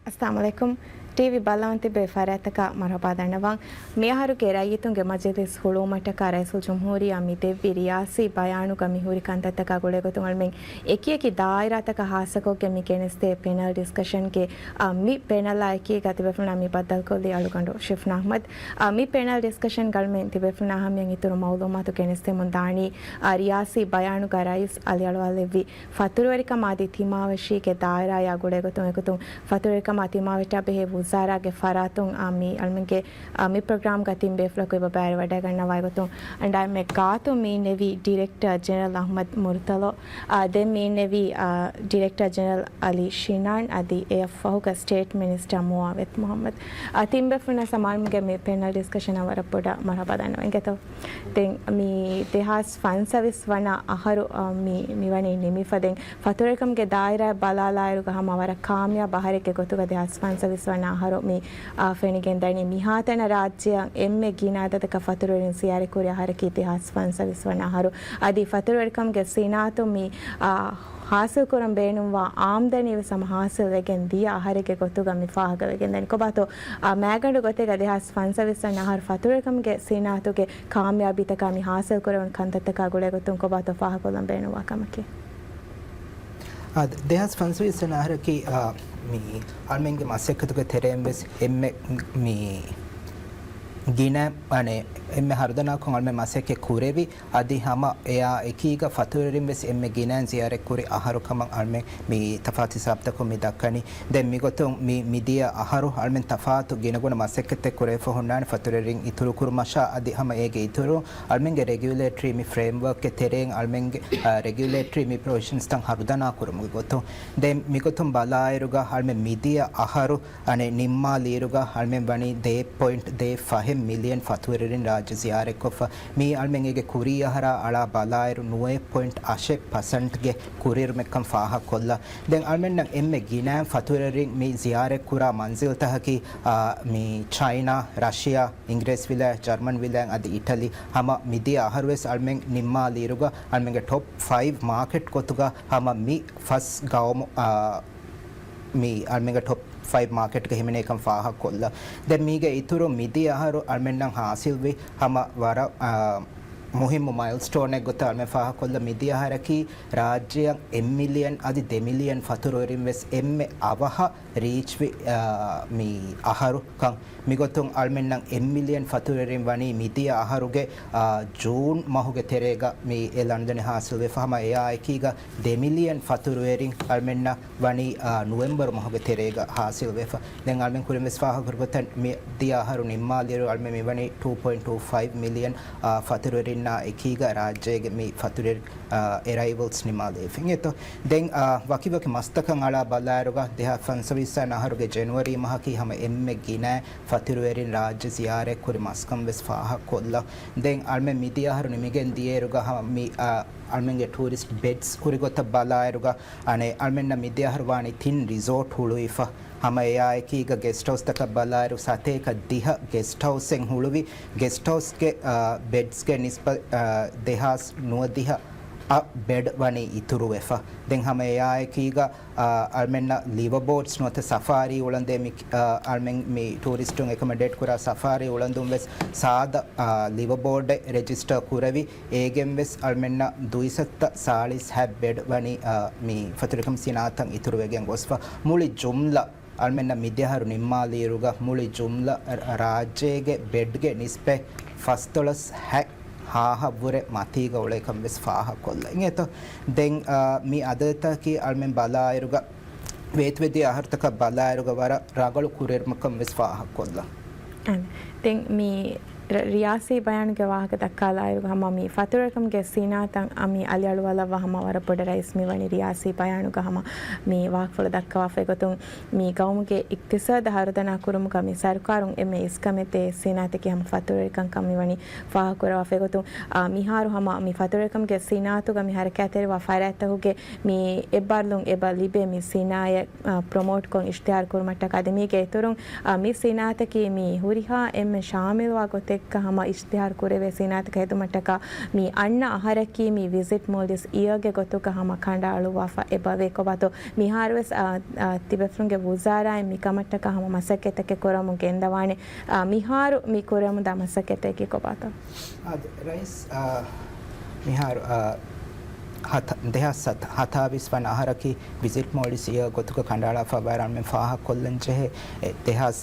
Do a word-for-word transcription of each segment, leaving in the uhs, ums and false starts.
އައްސަލާމު ޢަލައިކުމް. ޓީވީ ބައްލަވަން ތިބޭ ފަރާތްތަކާ މަރުޙަބާ ދަންނަވަން. މިއަހަރުގެ ރައްޔިތުންގެ މަޖިލިސް ހުޅުވުމަށްޓަކާ ރައީސުލްޖުމްހޫރިއްޔާ މި ދެއްވި ރިޔާސީ ބަޔާނުގަ މި ހުރި ކަންތައްތަކާ ގުޅޭގޮތުން އަޅުމެން އެކިއެކި ދާއިރާތަކަށް ހާއްސަކޮށްގެން މި ގެނެސްދޭ ޕެނަލް ޑިސްކަޝަންގެ، އަ، މި ޕެނަލާ އެކީގަ ތިބޭފުޅުންނާ މި ބައްދަލުކޮށްލީ އަޅުގަނޑު ޝިފްނާ އަޙްމަދު. އަ، މި ޕެނަލް ޑިސްކަޝަންގަ އަޅުމެން ތިބޭފުޅުންނާ ހަމަޔަށް އިތުރު މައުލޫމާތު ގެނެސްދެމުން ދާނީ، އަ، ރިޔާސީ ބަޔާނުގަ ރައީސް އަލިއަޅުވާލެއްވި ފަތުރުވެރިކަމާ އަދި ތިމާވެށީގެ ދާއިރާއާ ގުޅޭގޮތުން އެގޮތުން ފަތުރުވެރިކަމާ ތިމާވެއްޓާ ބެހޭ ވުޒާރާގެ ފަރާތުން، އާ، މި އަޅުމެންގެ، އާ، މި ޕްރޮގްރާމްގަ ތިން ބޭފުޅަކު އެބަ ބައިވެރިވަޑައިގަންނަވާ އެގޮތުން އަންޑާ އެންމެ ގާތު މި ނެވީ ޑިރެކްޓަރ ޖެނެރަލް އަޙްމަދު މުރުތަޟާ، އާ، ދެން މި ނެވީ، އާ، ޑިރެކްޓަރ ޖެނެރަލް އަލީ ޝިނާން އަދި އެއަށް ފަހުގަ ސްޓޭޓް މިނިސްޓަރ މުއާވިޔަތު މުޙައްމަދު. އާ، ތިން ބޭފުޅުންނަށް ސަމާލުމުގެ މި ޕެނަލް ޑިސްކަޝަނަށް ވަރަށް ބޮޑަށް މަރުޙަބާ ދަންނަވަން އިނގޭތޯ. ދެން މި ދެހާސް ފަންސަވީސް ވަނަ އަހަރު، އަ، މި، މިވަނީ ނިމިފަ. ދެން ފަތުރުވެރިކަމުގެ ދާއިރާއަށް ބަލާލާއިރުގަ ހަމަ ވަރަށް ކާމިޔާބު އަހަރެއްގެ ގޮތުގަ ދެހާސް ފަންސަވީސް ވަނަ އަހަރު މި، އަ، ފެނިގެން ދަނީ. މިހާތަނަށް ރާއްޖެއަށް އެންމެ ގިނަ އަދަދަކަށް ފަތުރުވެރިން ޒިޔާރަތްކުރި އަހަރަކީ ދެހާސް ފަންސަވީސް ވަނަ އަހަރު. އަދި ފަތުރުވެރިކަމުގެ ސިނާއަތުން މި، އަ، ހާސިލްކުރަން ބޭނުންވާ އާމްދަނީ ވެސް ހަމަ ހާސިލް ވެގެން ދިޔަ އަހަރެއްގެ ގޮތުގަ މި ފާހަގަވެގެން ދަނީ. ކޮބާތޯ، އާ، މައިގަނޑު ގޮތެއްގަ ދެހާސް ފަންސަވީސް ވަނަ އަހަރު ފަތުރުވެރިކަމުގެ ސިނާއަތުގެ ކާމިޔާބީތަކާ މި ހާސިލް ކުރެވުނު ކަންތައްތަކާ ގުޅޭގޮތުން ކޮބާތޯ ފާހަގަކޮށްލަން ބޭނުންވާ ކަމަކީ؟ އާ، ދެހާސް ފަންސަވީސް ވަނަ އަހަރަކީ، އާ، މި އަޅުމެންގެ މަސައްކަތުގެ ތެރެއިން ވެސް އެންމެ މި ގިނަ، އަނެ، އެންމެ ހަރުދަނާކޮށް އަޅުމެން މަސައްކަތް ކުރެވި. އަދި ހަމަ އެއާ އެކީގަ ފަތުރުވެރިން ވެސް އެންމެ ގިނައިން ޒިޔާރަތްކުރި އަހަރު ކަމަށް އަޅުމެން މި ތަފާތު ހިސާބުތަކުން މި ދައްކަނީ. ދެން މިގޮތުން މި މިދިޔަ އަހަރު އަޅުމެން ތަފާތު ގިނަގުނަ މަސައްކަތްތައް ކުރެވިފަ ހުންނާނެ ފަތުރުވެރިން އިތުރުކުރުމަށާ އަދި ހަމަ އޭގެ އިތުރުން އަޅުމެންގެ ރެގިއުލޭޓަރީ މި ފްރޭމްވަރކްގެ ތެރެއިން އަޅުމެންގެ، އާ، ރެގިއުލޭޓަރީ މި ޕްރޮވިޝަންސްތައް ހަރުދަނާ ކުރުމުގެ ގޮތުން. ދެން މިގޮތުން ބަލާއިރުގަ އަޅުމެން މިދިޔަ އަހަރު އަނެއް ނިންމާލިއިރުގަ އަޅުމެން ވަނީ ދޭއް ޕޮއިންޓް ދޭއް ފަހެއް މިލިއަން ފަތުރުވެރިން ރާއްޖެ ޒިޔާރަތްކޮށްފަ. މީ އަޅުމެން އޭގެ ކުރީ އަހަރާ އަޅާ ބަލާއިރު ނުވައެއް ޕޮއިންޓް އަށެއް ޕަސަންޓްގެ ކުރިއެރުމެއްކަން ފާހަގަކޮށްލާ. ދެން އަޅުމެންނަށް އެންމެ ގިނައިން ފަތުރުވެރިން މި ޒިޔާރަތްކުރާ މަންޒިލްތަކަކީ، އާ، މި ޗައިނާ، ރަޝިޔާ، އިނގިރޭސިވިލާތް، ޖަރްމަންވިލާތް އަދި އިޓަލީ. ހަމަ މިދިޔަ އަހަރުވެސް އަޅުމެން ނިންމާލިއިރުގަ އަޅުމެންގެ ޓޮޕް ފައިވް މާކެޓް ގޮތުގަ ހަމަ މި ފަސް ގައުމު، އާ، މި އަޅުމެންގެ ޓޮޕް ފައިވް މާކެޓްގަ ހިމެނޭކަން ފާހަގަކޮށްލާ. ދެން މީގެ އިތުރު މިދިޔަ އަހަރު އަޅުމެންނަށް ހާސިލްވި ހަމަ ވަރަށް، އާ، މުހިއްމު މައިލްސްޓޯނެއް ގޮތަށް އަޅުމެން ފާހަގަކޮށްލާ މިދިޔަ އަހަރަކީ ރާއްޖެއަށް އެއް މިލިއަން އަދި ދެ މިލިއަން ފަތުރުވެރިން ވެސް އެންމެ އަވަހަށް ރީޗްވި، އާ، މި އަހަރު ކަން. މިގޮތުން އަޅުމެންނަށް އެއް މިލިއަން ފަތުރުވެރިން ވަނީ މިދިޔަ އަހަރުގެ، އާ، ޖޫން މަހުގެ ތެރޭގަ މި އެ ލަނޑުދަނީ ހާސިލްވެފަ. ހަމަ އެއާ އެކީގަ ދެ މިލިއަން ފަތުރުވެރިން އަޅުމެންނަށް ވަނީ، އާ، ނުވެމްބަރު މަހުގެ ތެރޭގަ ހާސިލްވެފަ. ދެން އަޅުމެން ކުރިން ވެސް ފާހަގަކުރި ގޮތަށް މި ދިޔަ އަހަރު ނިންމާލިއިރު އަޅުމެން މިވަނީ ޓޫ ޕޮއިންޓް ޓޫ ފައިވް މިލިއަން، އާ، ފަތުރުވެރިންނާ އެކީގަ ރާއްޖޭގެ މި ފަތުރުވެރި، އާ، އެރައިވަލްސް ނިންމާލެވިފަ. އިނގޭތޯ. ދެން، އާ، ވަކިވަކި މަސްތަކަށް އަޅާ ބަލާއިރުގަ ދެހާސް ފަންސަވީސް އަހަރުގެ ޖެނުއަރީ މަހަކީ ހަމަ އެންމެ ގިނަ ފަތުރުވެރިން ރާއްޖެ ޒިޔާރަތްކުރި މަސްކަން ވެސް ފާހަގަކޮށްލާ. ދެން އަޅުމެން މިދިޔަ އަހަރު ނިމިގެން ދިޔައިރުގަ ހަމަ މި، އާ، އަޅުމެންގެ ޓޫރިސްޓް ބެޑްސް ކުރި ގޮތަށް ބަލާއިރުގަ އަނެއް އަޅުމެންނަށް މިދިޔަ އަހަރު ވާނީ ތިން ރިސޯޓް ހުޅުވިފަ. ހަމަ އެއާ އެކީގަ ގެސްޓް ހައުސްތަކަށް ބަލާއިރު ސަތޭކަ ދިހަ ގެސްޓް ހައުސްއެއް ހުޅުވި. ގެސްޓް ހައުސްގެ، އާ، ބެޑްސްގެ ނިސްބަތް، އާ، ދެހާސް ނުވަދިހަ އަށް ބެޑް ވަނީ އިތުރުވެފަ. ދެން ހަމަ އެއާއެކީގަ، އާ، އަޅުމެންނަށް ލިވަބޯޓްސް ނުވަތަ ސަފާރީ އުޅަނދޭ މި، އާ، އަޅުމެން މި ޓޫރިސްޓުން އެކަމަޑޭޓް ކުރާ ސަފާރީ އުޅަނދުން ވެސް ސާދަ، އާ، ލިވަބޯޑެއް ރެޖިސްޓަރ ކުރެވި، އޭގެން ވެސް އަޅުމެންނަށް ދުއިސައްތަ ސާޅީސް ހަ ބެޑް ވަނީ، އާ، މި ފަތުރުވެރިކަމު ސިނާއަތަށް އިތުރުވެގެން ގޮސްފަ. މުޅި ޖުމްލަ އަޅުމެންނަށް މިދިޔަ އަހަރު ނިންމާލިއިރުގަ މުޅި ޖުމްލަ ރާ-، ރާއްޖޭގެ ބެޑްގެ ނިސްބަތް ފަސްދޮޅަސް ހަ ހާހަށްވުރެ މަތީގަ އުޅޭކަން ވެސް ފާހަގަކޮށްލަ އިނގޭތޯ. ދެން، އާ، މި އަދަދުތަކަކީ އަޅުމެން ބަލާއިރުގަ ވޭތުވެދިޔަ އަހަރުތަކަށް ބަލާއިރުގަ ވަރަށް ރަނގަޅު ކުރިއެރުމަކަން ވެސް ފާހަގަކޮށްލަ. އަން. ދެން މި ރ-، ރިޔާސީ ބަޔާނުގެ ވާހަކަ ދައްކާލާއިރުގަ ހަމަ މި ފަތުރުވެރިކަމުގެ ސިނާއަތަށް އަ، މި އަލިއަޅުވާލައްވާ ހަމަ ވަރަށް ބޮޑަށް ރައީސް މިވަނީ ރިޔާސީ ބަޔާނުގަ ހަމަ މި ވާހަކަފުޅު ދައްކަވާފައި ގޮތުން މި ގައުމުގެ އިޤްތިޞާދަށް ހަރުދަނާ ކުރުމުގަ މި ސަރުކާރުން އެންމެ އިސްކަމެއް ދޭ ސިނާއަތަކީ ހަމަ ފަތުރުވެރިކަން ކަމަށް މިވަނީ ފާހަގަކުރައްވާފައި ގޮތުން، އާ، މިހާރު ހަމަ މި ފަތުރުވެރިކަމުގެ ސިނާއަތުގަ މި ހަރަކާތްތެރިވާ ފަރާތްތަކުގެ މި އެއްބާރުލުން އެބަ ލިބޭ މި ސިނާއަތް، އާ، ޕްރޮމޯޓްކޮށް އިޝްތިހާރު ކުރުމަށްޓަކާ އަދި މީގެ އިތުރުން، އާ، މި ސިނާއަތަކީ މި ހުރިހާ އެންމެ ޝާމިލްވާ ގޮތެއް ހަމަ އިޝްތިހާރު ކުރެވޭ ސިނާއަތަކަށް ހެދުމަށްޓަކާ މި އަންނަ އަހަރަކީ މި ވިޒިޓް މޯލްޑިވްސް އިޔަރގެ ގޮތުގަ ހަމަ ކަނޑައަޅުއްވާފަ އެބަވޭ. ކޮބާތޯ މިހާރުވެސް އާ، އާ، ތިބޭފުޅުންގެ ވުޒާރާއިން މިކަމަށްޓަކާ ހަމަ މަސައްކަތްތަކެއް ކުރަމުން ގެންދަވާނެ. އާ، މިހާރު މި ކުރެވެމުންދާ މަސައްކަތަކީ ކޮބާތޯ؟ އާދެ، ރައީސް، އާ، މިހާރު، އާ، ހަތަ-، ދެހާސް ހަތާވީސް ވަނަ އަހަރަކީ ވިޒިޓް މޯލްޑިވްސް އިޔަރ ގޮތުގަ ކަނޑައަޅާފަ ވަރަށް އަޅުމެން ފާހަގަކޮށްލަން ޖެހޭ. އެ، ދެހާސް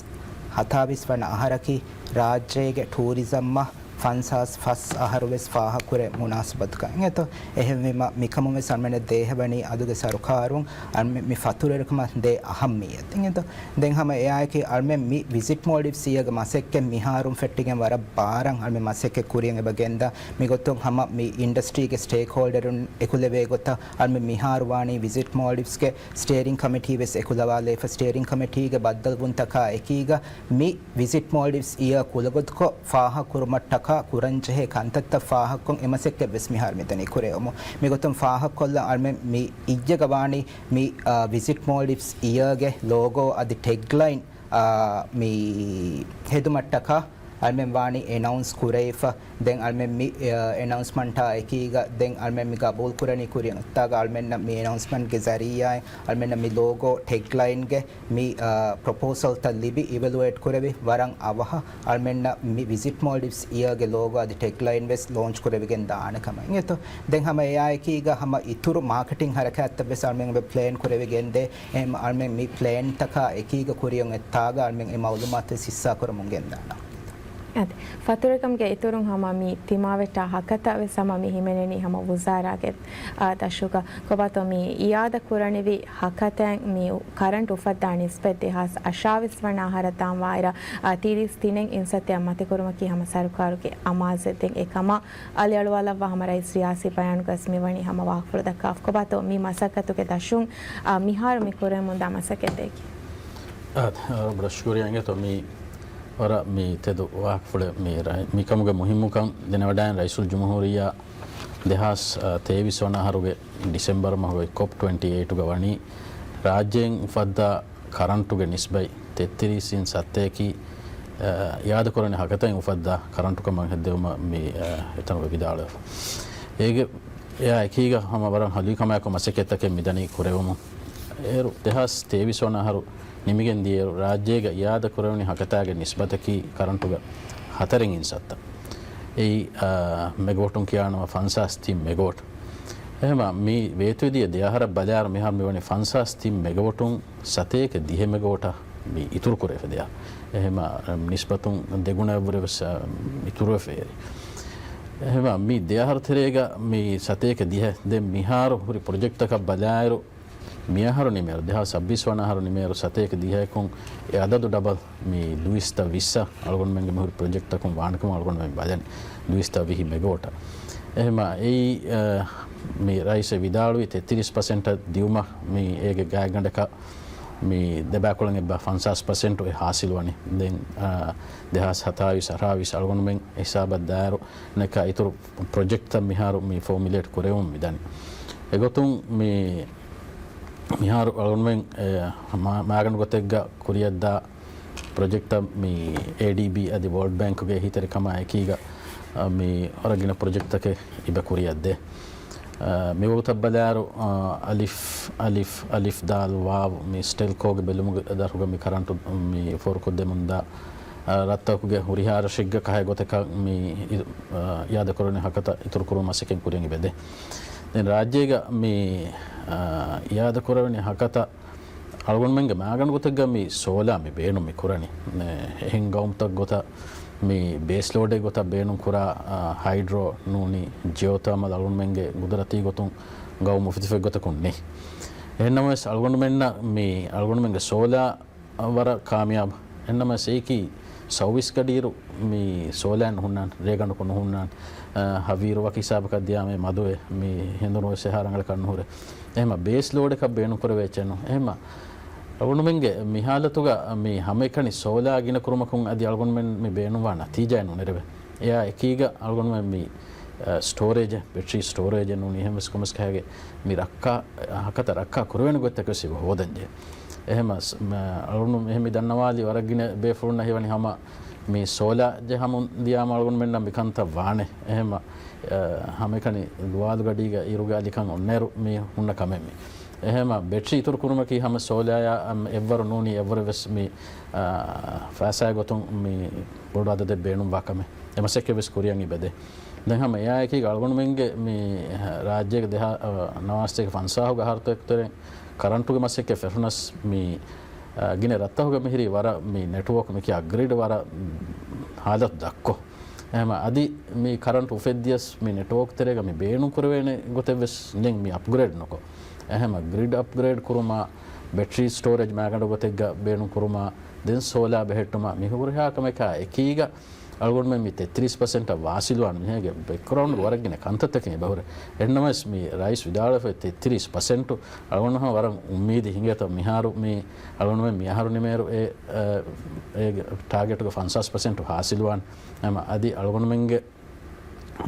ހަތާވީސް ވަނަ އަހަރަކީ ރާއްޖޭގެ ޓޫރިޒަމްއަށް ފަންސާސް ފަސް އަހަރު ވެސް ފާހަގަކުރޭ މުނާސަބަތުގަ އިނގޭތޯ. އެހެންވީމަ، މިކަމުން ވެސް އަޅުމެންނަށް ދޭހަވަނީ އަދުގެ ސަރުކާރުން އަޅުމެން މި ފަތުރުވެރިކަމަށް ދޭ އަހައްމިއްޔަތު އިނގޭތޯ. ދެން ހަމަ އެއާއެކީ އަޅުމެން މި ވިޒިޓް މޯލްޑިވްސް އިޔަރގެ މަސައްކަތް މިހާރުން ފެއްޓިގެން ވަރަށް ބާރަށް އަޅުމެން މަސައްކަތް ކުރިޔަށް އެބަ ގެންދާ. މިގޮތުން ހަމަ މި އިންޑަސްޓްރީގެ ސްޓޭކް ހޯލްޑަރުން އެކުލެވޭ ގޮތަށް އަޅުމެން މިހާރު ވާނީ ވިޒިޓް މޯލްޑިވްސްގެ ސްޓޭރިން ކޮމިޓީ ވެސް އެކުލަވާލައިފަ، ސްޓޭރިން ކޮމިޓީގެ ބައްދަލުވުންތަކާ އެކީގަ މި ވިޒިޓް މޯލްޑިވްސް އިޔަރ ކުލަގޮތުކޮށް ފާހަގަކުރުމަށްޓަކާ ކުރަންޖެހޭ ކަންތައްތައް ފާހަގަކޮށް އެ މަސައްކަތް ވެސް މިހާރު މިދަނީ ކުރެވެމުން. މިގޮތުން ފާހަގަކޮށްލަން އަޅުމެން މި އިއްޔެގަ ވާނީ މި، އާ، ވިޒިޓް މޯލްޑިވްސް އިޔަރގެ ލޯގޯ އަދި ޓެގްލައިން، އާ، މި ހެދުމަށްޓަކާ އަޅުމެން ވާނީ އެނައުންސް ކުރެވިފަ. ދެން އަޅުމެން މި، އާ، އެނައުންސްމަންޓާ އެކީގަ ދެން އަޅުމެން މި ގަބޫލު ކުރަނީ ކުރިއަށް އޮތްތާގަ އަޅުމެންނަށް މި އެނައުންސްމަންޓްގެ ޒަރީއާއިން އަޅުމެންނަށް މި ލޯގޯ ޓެގްލައިންގެ މި، އާ، ޕްރޮޕޯސަލްތައް ލިބި އިވެލުއޭޓް ކުރެވި ވަރަށް އަވަހަށް އަޅުމެންނަށް މި ވިޒިޓް މޯލްޑިވްސް އިޔަރގެ ލޯގޯ އަދި ޓެގްލައިން ވެސް ލޯންޗް ކުރެވިގެން ދާނެ ކަމަށް އިނގޭތޯ. ދެން ހަމަ އެއާއެކީގަ ހަމަ އިތުރު މާކެޓިން ހަރަކާތްތައް ވެސް އަޅުމެން އެބަ ޕްލޭން ކުރެވިގެންދޭ. އެހެން އަޅުމެން މި ޕްލޭންތަކާ އެކީގަ ކުރިއަށް އޮތްތާގަ އަޅުމެން އެ މައުލޫމާތު ވެސް ހިއްސާކުރަމުން ގެންދާނަން. އަދި ފަތުރުވެރިކަމުގެ އިތުރުން ހަމަ މި ތިމާވެއްޓާ ހަކަތަ ވެސް ހަމަ މި ހިމެނެނީ ހަމަ ވުޒާރާގެ، އާ، ދަށުގަ. ކޮބާތޯ މި އިއާދަ ކުރަނިވި ހަކަތައިން މި ކަރަންޓް އުފައްދާ ނިސްބަތް ދެހާސް އަށާވީސް ވަނަ އަހަރަށް ދާން ވާއިރަށް، އާ، ތިރީސް ތިނެއް އިންސައްތައަށް މަތިކުރުމަކީ ހަމަ ސަރުކާރުގެ އަމާޒެއް. ދެން އެ ކަމަށް އަލިއަޅުވާލައްވާ ހަމަ ރައީސް ރިޔާސީ ބަޔާނުގަ ވެސް މިވަނީ ހަމަ ވާހަކަފުޅު ދައްކާފަ. ކޮބާތޯ މި މަސައްކަތުގެ ދަށުން، އާ، މިހާރު މި ކުރެވެމުންދާ މަސައްކަތްތަކީ؟ އާ، އާ، ބޮޑަށް ޝުކުރިއްޔާ އިނގޭތޯ މި ވަރަށް މި ތެދު ވާހަކަފުޅެއް މި ރައި-، މިކަމުގެ މުހިއްމުކަން ދެނެވަޑައިން ރައީސުލްޖުމްހޫރިއްޔާ ދެހާސް، އާ، ތޭވީސް ވަނަ އަހަރުގެ ޑިސެމްބަރު މަހުގެ ކޮޕް ޓްވެންޓީ އެއިޓުގަ ވަނީ ރާއްޖޭން އުފައްދާ ކަރަންޓުގެ ނިސްބަތް ތެއްތިރީސް އިން ސައްތައަކީ، އާ، އިއާދަކުރަނި ހަކަތައިން އުފައްދާ ކަރަންޓު ކަމަށް ހެއްދެވުމަށް މި، އާ، އެތަނުގަ ވިދާޅުވެފަ. އޭގެ އެއާ އެކީގަ ހަމަ ވަރަށް ހަލުވިކަމާއެކު މަސައްކަތްތަކެއް މިދަނީ ކުރެވުމުން. އޭރު ދެހާސް ތޭވީސް ވަނަ އަހަރު ނިމިގެން ދިޔައިރު ރާއްޖޭގަ އިއާދަ ކުރެވުނީ ހަކަތާގެ ނިސްބަތަކީ ކަރަންޓުގަ ހަތަރެއް އިންސައްތަ. އެއީ، އާ، މެގަވޮޓުން ކިޔާނަމަ ފަންސާސް ތިން މެގަވޮޓް. އެހެމަ މި ވޭތުވެދިޔަ ދެ އަހަރަށް ބަލާއިރު މިހާރު މިވަނީ ފަންސާސް ތިން މެގަވޮޓުން ސަތޭކަ ދިހަ މެގަވޮޓަށް މި އިތުރު ކުރެވިފަ ދެއަ. އެހެމަ ނިސްބަތުން ދެގުނައަށްވުރެ ވެސް، އާ، އިތުރުވެފަ އެރި. އެހެމަ މި ދެ އަހަރު ތެރޭގަ މި ސަތޭކަ ދިހަ ދެން މިހާރު ހުރި ޕްރޮޖެކްޓްތަކަށް ބަލާއިރު، މިއަހަރު ނިމޭއިރު، ދެހާސް ސައްބީސް ވަނަ އަހަރު ނިމޭއިރު ސަތޭކަ ދިހައަކުން އެ އަދަދު ޑަބަލް މި ދުއިސައްތަ ވިއްސަށް އަޅުގަނޑުމެންގެ މިހުރި ޕްރޮޖެކްޓްތަކުން ވާނެކަމަށް އަޅުގަނޑުމެން ބަލަނީ. ދުއިސައްތަ ވިހި މެގަވޮޓަށް. އެހެމަ އެއީ، އަ، މި ރައީސް ވިދާޅުވި ތެއްތިރީސް ޕަސެންޓަށް ދިއުމަށް މި އޭގެ ގާތްގަނޑަކަށް މި ދެބައިކުޅަން އެއްބަ ފަންސާސް ޕަސެންޓު އެ ހާސިލް ވަނީ. ދެން، އަ، ދެހާސް ހަތާވީސް އަށާވީސް އަޅުގަނޑުމެން ހިސާބަށް ދާއިރު ނެކާ އިތުރު ޕްރޮޖެކްޓްތައް މިހާރު މި ފޯމިއުލޭޓް ކުރެވުން މިދަނީ. އެގޮތުން މި މިހާރު އަޅުގަނޑުމެން، އެ، މާ-، މާގަނޑު ގޮތެއްގަ ކުރިއަށްދާ ޕްރޮޖެކްޓްތައް މި އޭޑީބީ އަދި ވޯލްޑް ބޭންކުގެ އެހީތެރިކަމާ އެކީގަ، އަ، މި ވަރަށް ގިނަ ޕްރޮޖެކްޓްތަކެއް އިބަ ކުރިއަށްދޭ. އަ، މިވަގުތަށް ބަލާއިރު، އަ، އަލިފް، އަލިފް، އަލިފް ދާލް ވާވް މި ސްޓެލްކޯގެ ބެލުމުގެ ދަށުގަ މި ކަރަންޓު މި ފޯރުކޮށްދެމުންދާ، އަ، ރަށްތަކުގެ ހުރިހާ ރަށެއްގަ ކަހަލަ ގޮތަކަށް މި އި-، އަ، އިއާދަކުރަނި ހަކަތަ އިތުރުކުރުމަށް މަސައްކަތް ކުރިއަށް އިބަދޭ. ދެން ރާއްޖޭގަ މި، އަ، އިއާދަކުރެވެނި ހަކަތަ އަޅުގަނޑުމެންގެ މާގަނޑު ގޮތެއްގަ މި ސޯލާ މި ބޭނުން މި ކުރަނީ. އެ، އެހެން ގައުމުތައް ގޮތަށް މި ބޭސް ލޯޑެއް ގޮތަށް ބޭނުން ކުރާ، އަ، ހައިޑްރޯ ނޫނީ ޖިއޯތާމަލް އަޅުގަނޑުމެންގެ ގުދުރަތީ ގޮތުން ގައުމު އުފެދިފައި ގޮތަކުން ނެތް. އެހެންނަމަވެސް އަޅުގަނޑުމެންނަށް މި އަޅުގަނޑުމެންގެ ސޯލާ ވަރަށް ކާމިޔާބު. އެހެންނަމަވެސް އެއީކީ ސައުވީސް ގަޑިއިރު މި ސޯލާ ނުހުންނާނެ، ރޭގަނޑަކު ނުހުންނާނެ، އަ، ހަވީރު ވަކި ހިސާބަކަށް ދިޔާމޭ މަދުވެ މި ހެނދުނު ވެސް އެހާ ރަނގަޅަކަށް ނުހުރޭ. އެހެމަ ބޭސް ލޯޑަކަށް ބޭނުން ކުރެވޭ އެއްޗެއް ނޫން. އެހެމަ އަޅުގަނޑުމެންގެ މި ހާލަތުގަ މި ހަމައެކަނި ސޯލާ ގިނަ ކުރުމަކުން އަދި އަޅުގަނޑުމެން މި ބޭނުންވާ ނަތީޖާއެއް ނުނެރެވޭ. އެއާ އެކީގަ އަޅުގަނޑުމެން މި، އަ، ސްޓޯރޭޖެއް، ބެޓްރީ ސްޓޯރޭޖެއް ނޫނީ އެހެންވެސް ކޮމެސް ކަހަގެ މި ރައްކާ، ހަކަތަ ރައްކާ ކުރެވޭނެ ގޮތްތަކެއް ވެސް އިބަ ހޯދަންޖެހޭ. އެހެމަ ސް-، މަ-، އަޅުގަނޑު އެހެން މި ދަންނަވާލި ވަރަށް ގިނަ ބޭފުޅުންނަށް ހީވަނީ ހަމަ މި ސޯލާ ޖަހަމުން ދިޔާމަ އަޅުގަނޑުމެންނަށް މިކަންތައް ވާނެ. އެހެމަ، އަ، ހަމައެކަނި ދުވާލުގަޑީގަ އިރުގެ އަލިކަން އޮންނައިރު މި ހުންނަ ކަމެއް މި. އެހެމަ، ބެޓްރީ އިތުރު ކުރުމަކީ ހަމަ ސޯލާޔާ، އަމް، އެއްވަރު ނޫނީ އެއްވަރު ވެސް މި، އަ، ފައިސާގެ ގޮތުން މި ބޮޑު އަދަދެއް ބޭނުންވާ ކަމެއް. އެ މަސައްކަތް ވެސް ކުރިއަށް އިބެދޭ. ދެން ހަމަ އެއާއެކީގަ އަޅުގަނޑުމެންގެ މި ރާއްޖޭގެ ދެހާ، އަ، ނަވާސްތޭކަ ފަންސާހުގެ އަހަރުތަކު ތެރެއިން ކަރަންޓުގެ މަސައްކަތް ފެށުނަސް މި، އަ، ގިނަ ރަށްތަކުގަ މިހިރީ ވަރަށް މި ނެޓްވޯކް މިކިޔާ ގްރިޑް ވަރަށް ހާލަތު ދަށްކޮށް. އެހެމަ އަދި މި ކަރަންޓު އުފެއްދިޔަސް މި ނެޓްވޯކް ތެރޭގަ މި ބޭނުން ކުރެވޭނެ ގޮތެއް ވެސް ނެތް މި އަޕްގްރޭޑް ނުކޮށް. އެހެމަ ގްރިޑް އަޕްގްރޭޑް ކުރުމާ، ބެޓްރީ ސްޓޯރޭޖް މާގަނޑު ގޮތެއްގަ ބޭނުން ކުރުމާ، ދެން ސޯލާ ބެހެއްޓުމާ، މި ހުރިހާ ކަމެކާ އެކީގަ އަޅުގަނޑުމެން މި ތެއްތިރީސް ޕަސެންޓަށް ވާސިލުވާން މިހޭގެ ބެކްގްރައުންޑް ވަރަށް ގިނަ ކަންތައްތަކެއް އެބަހުރޭ. އެހެންނަމަވެސް މި ރައީސް ވިދާޅުވެފައި ތެއްތިރީސް ޕަސެންޓު އަޅުގަނޑު ހަމަ ވަރަށް އުއްމީދު ހިނގޭތޯ މިހާރު މި އަޅުގަނޑުމެން މި އަހަރު ނިމޭރު އެ، އެ، އޭގެ ޓާގެޓުގެ ފަންސާސް ޕަސެންޓު ހާސިލުވާން. ހަމަ އަދި އަޅުގަނޑުމެންގެ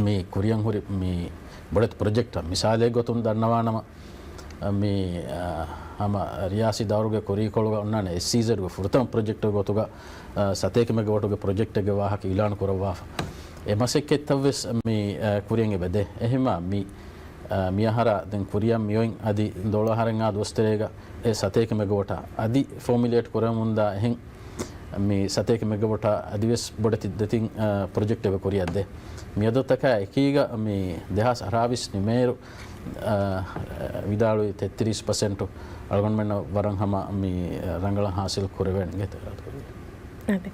މި ކުރިއަށް ހުރި މި ބޮޑެތި ޕްރޮޖެކްޓަށް މިސާލެއް ގޮތުން ދަންނަވާނަމަ، މި، އަ، ހަމަ ރިޔާސީ ދައުރުގެ ކުރީކޮޅުގަ އޮންނާނެ އެސްއީޒެޑްގެ ފުރަތަމަ ޕްރޮޖެކްޓްގެ ގޮތުގަ، އަ، ސަތޭކަ މެގަވަޓުގެ ޕްރޮޖެކްޓެއްގެ ވާހަކަ އިއުލާން ކުރައްވާފަ. އެ މަސައްކަތްތައް ވެސް މި، އަ، ކުރިއަށް އެބަދޭ. އެހެމާ މި، އަ، މި އަހަރާ ދެން ކުރިއަށް މިއޮތް އަދި ދޮޅަ އަހަރެއް އާ ދުވަސް ތެރޭގަ އެ ސަތޭކަ މެގަވަޓާ އަދި ފޯމިއުލޭޓް ކުރަމުންދާ އެހެން މި ސަތޭކަ މެގަވަޓާ އަދިވެސް ބޮޑެތި ދެތިން، އަ، ޕްރޮޖެކްޓް އެބަ ކުރިއަށްދޭ. މިއަދަދުތަކާ އެކީގަ މި ދެހާސް އަށާވީސް ނިމޭއިރު، އަ، ވިދާޅުވި ތެއްތިރީސް ޕަސެންޓު އަޅުގަނޑުމެންނަށް ވަރަށް ހަމަ މި ރަނގަޅަށް ހާސިލް ކުރެވޭނެ ގެ ތެރޭ. އަދެ.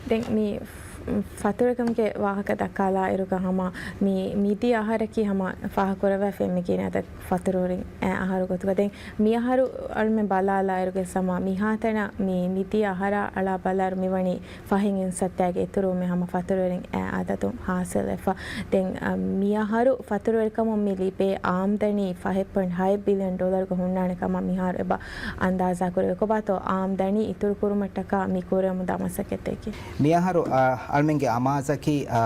ދެން މި ފަ-، ފަތުރުވެރިކަމުގެ ވާހަކަ ދައްކާލާއިރުގަ ހަމަ މި މިދިޔަ އަހަރަކީ ހަމަ ފާހަގަކުރައްވާފައި މި ގިނަ އަދަދު ފަތުރުވެރިން އަހަރު ގޮތުގަ. ދެން މި އަހަރު އަޅުމެން ބަލާލާއިރުގެ ހަމަ މިހާތަނަށް މި މިދިޔަ އަހަރާ އަޅާ ބަލާއިރު މިވަނީ ފަހެއް އިންސައްތައިގެ އިތުރުވުމެއް ހަމަ ފަތުރުވެރިން އަ، އަދަދު ހާސިލްވެފަ. ދެން، އަ، މިއަހަރު ފަތުރުވެރިކަމުން މި ލިބޭ އާމްދަނީ ފަހެއް ޕޮއިންޓް ހައެއް ބިލިއަން ޑޮލަރުގަ ހުންނާނެ ކަމަށް މިހާރު އެބަ އަންދާޒާކުރެވޭ. ކޮބާތޯ އާމްދަނީ އިތުރުކުރުމަށްޓަކާ މި ކުރެވެމުންދާ މަސައްކަތްތަކީ؟ މިއަހަރު، އަ، އަޅުމެންގެ އަމާޒަކީ، އަ،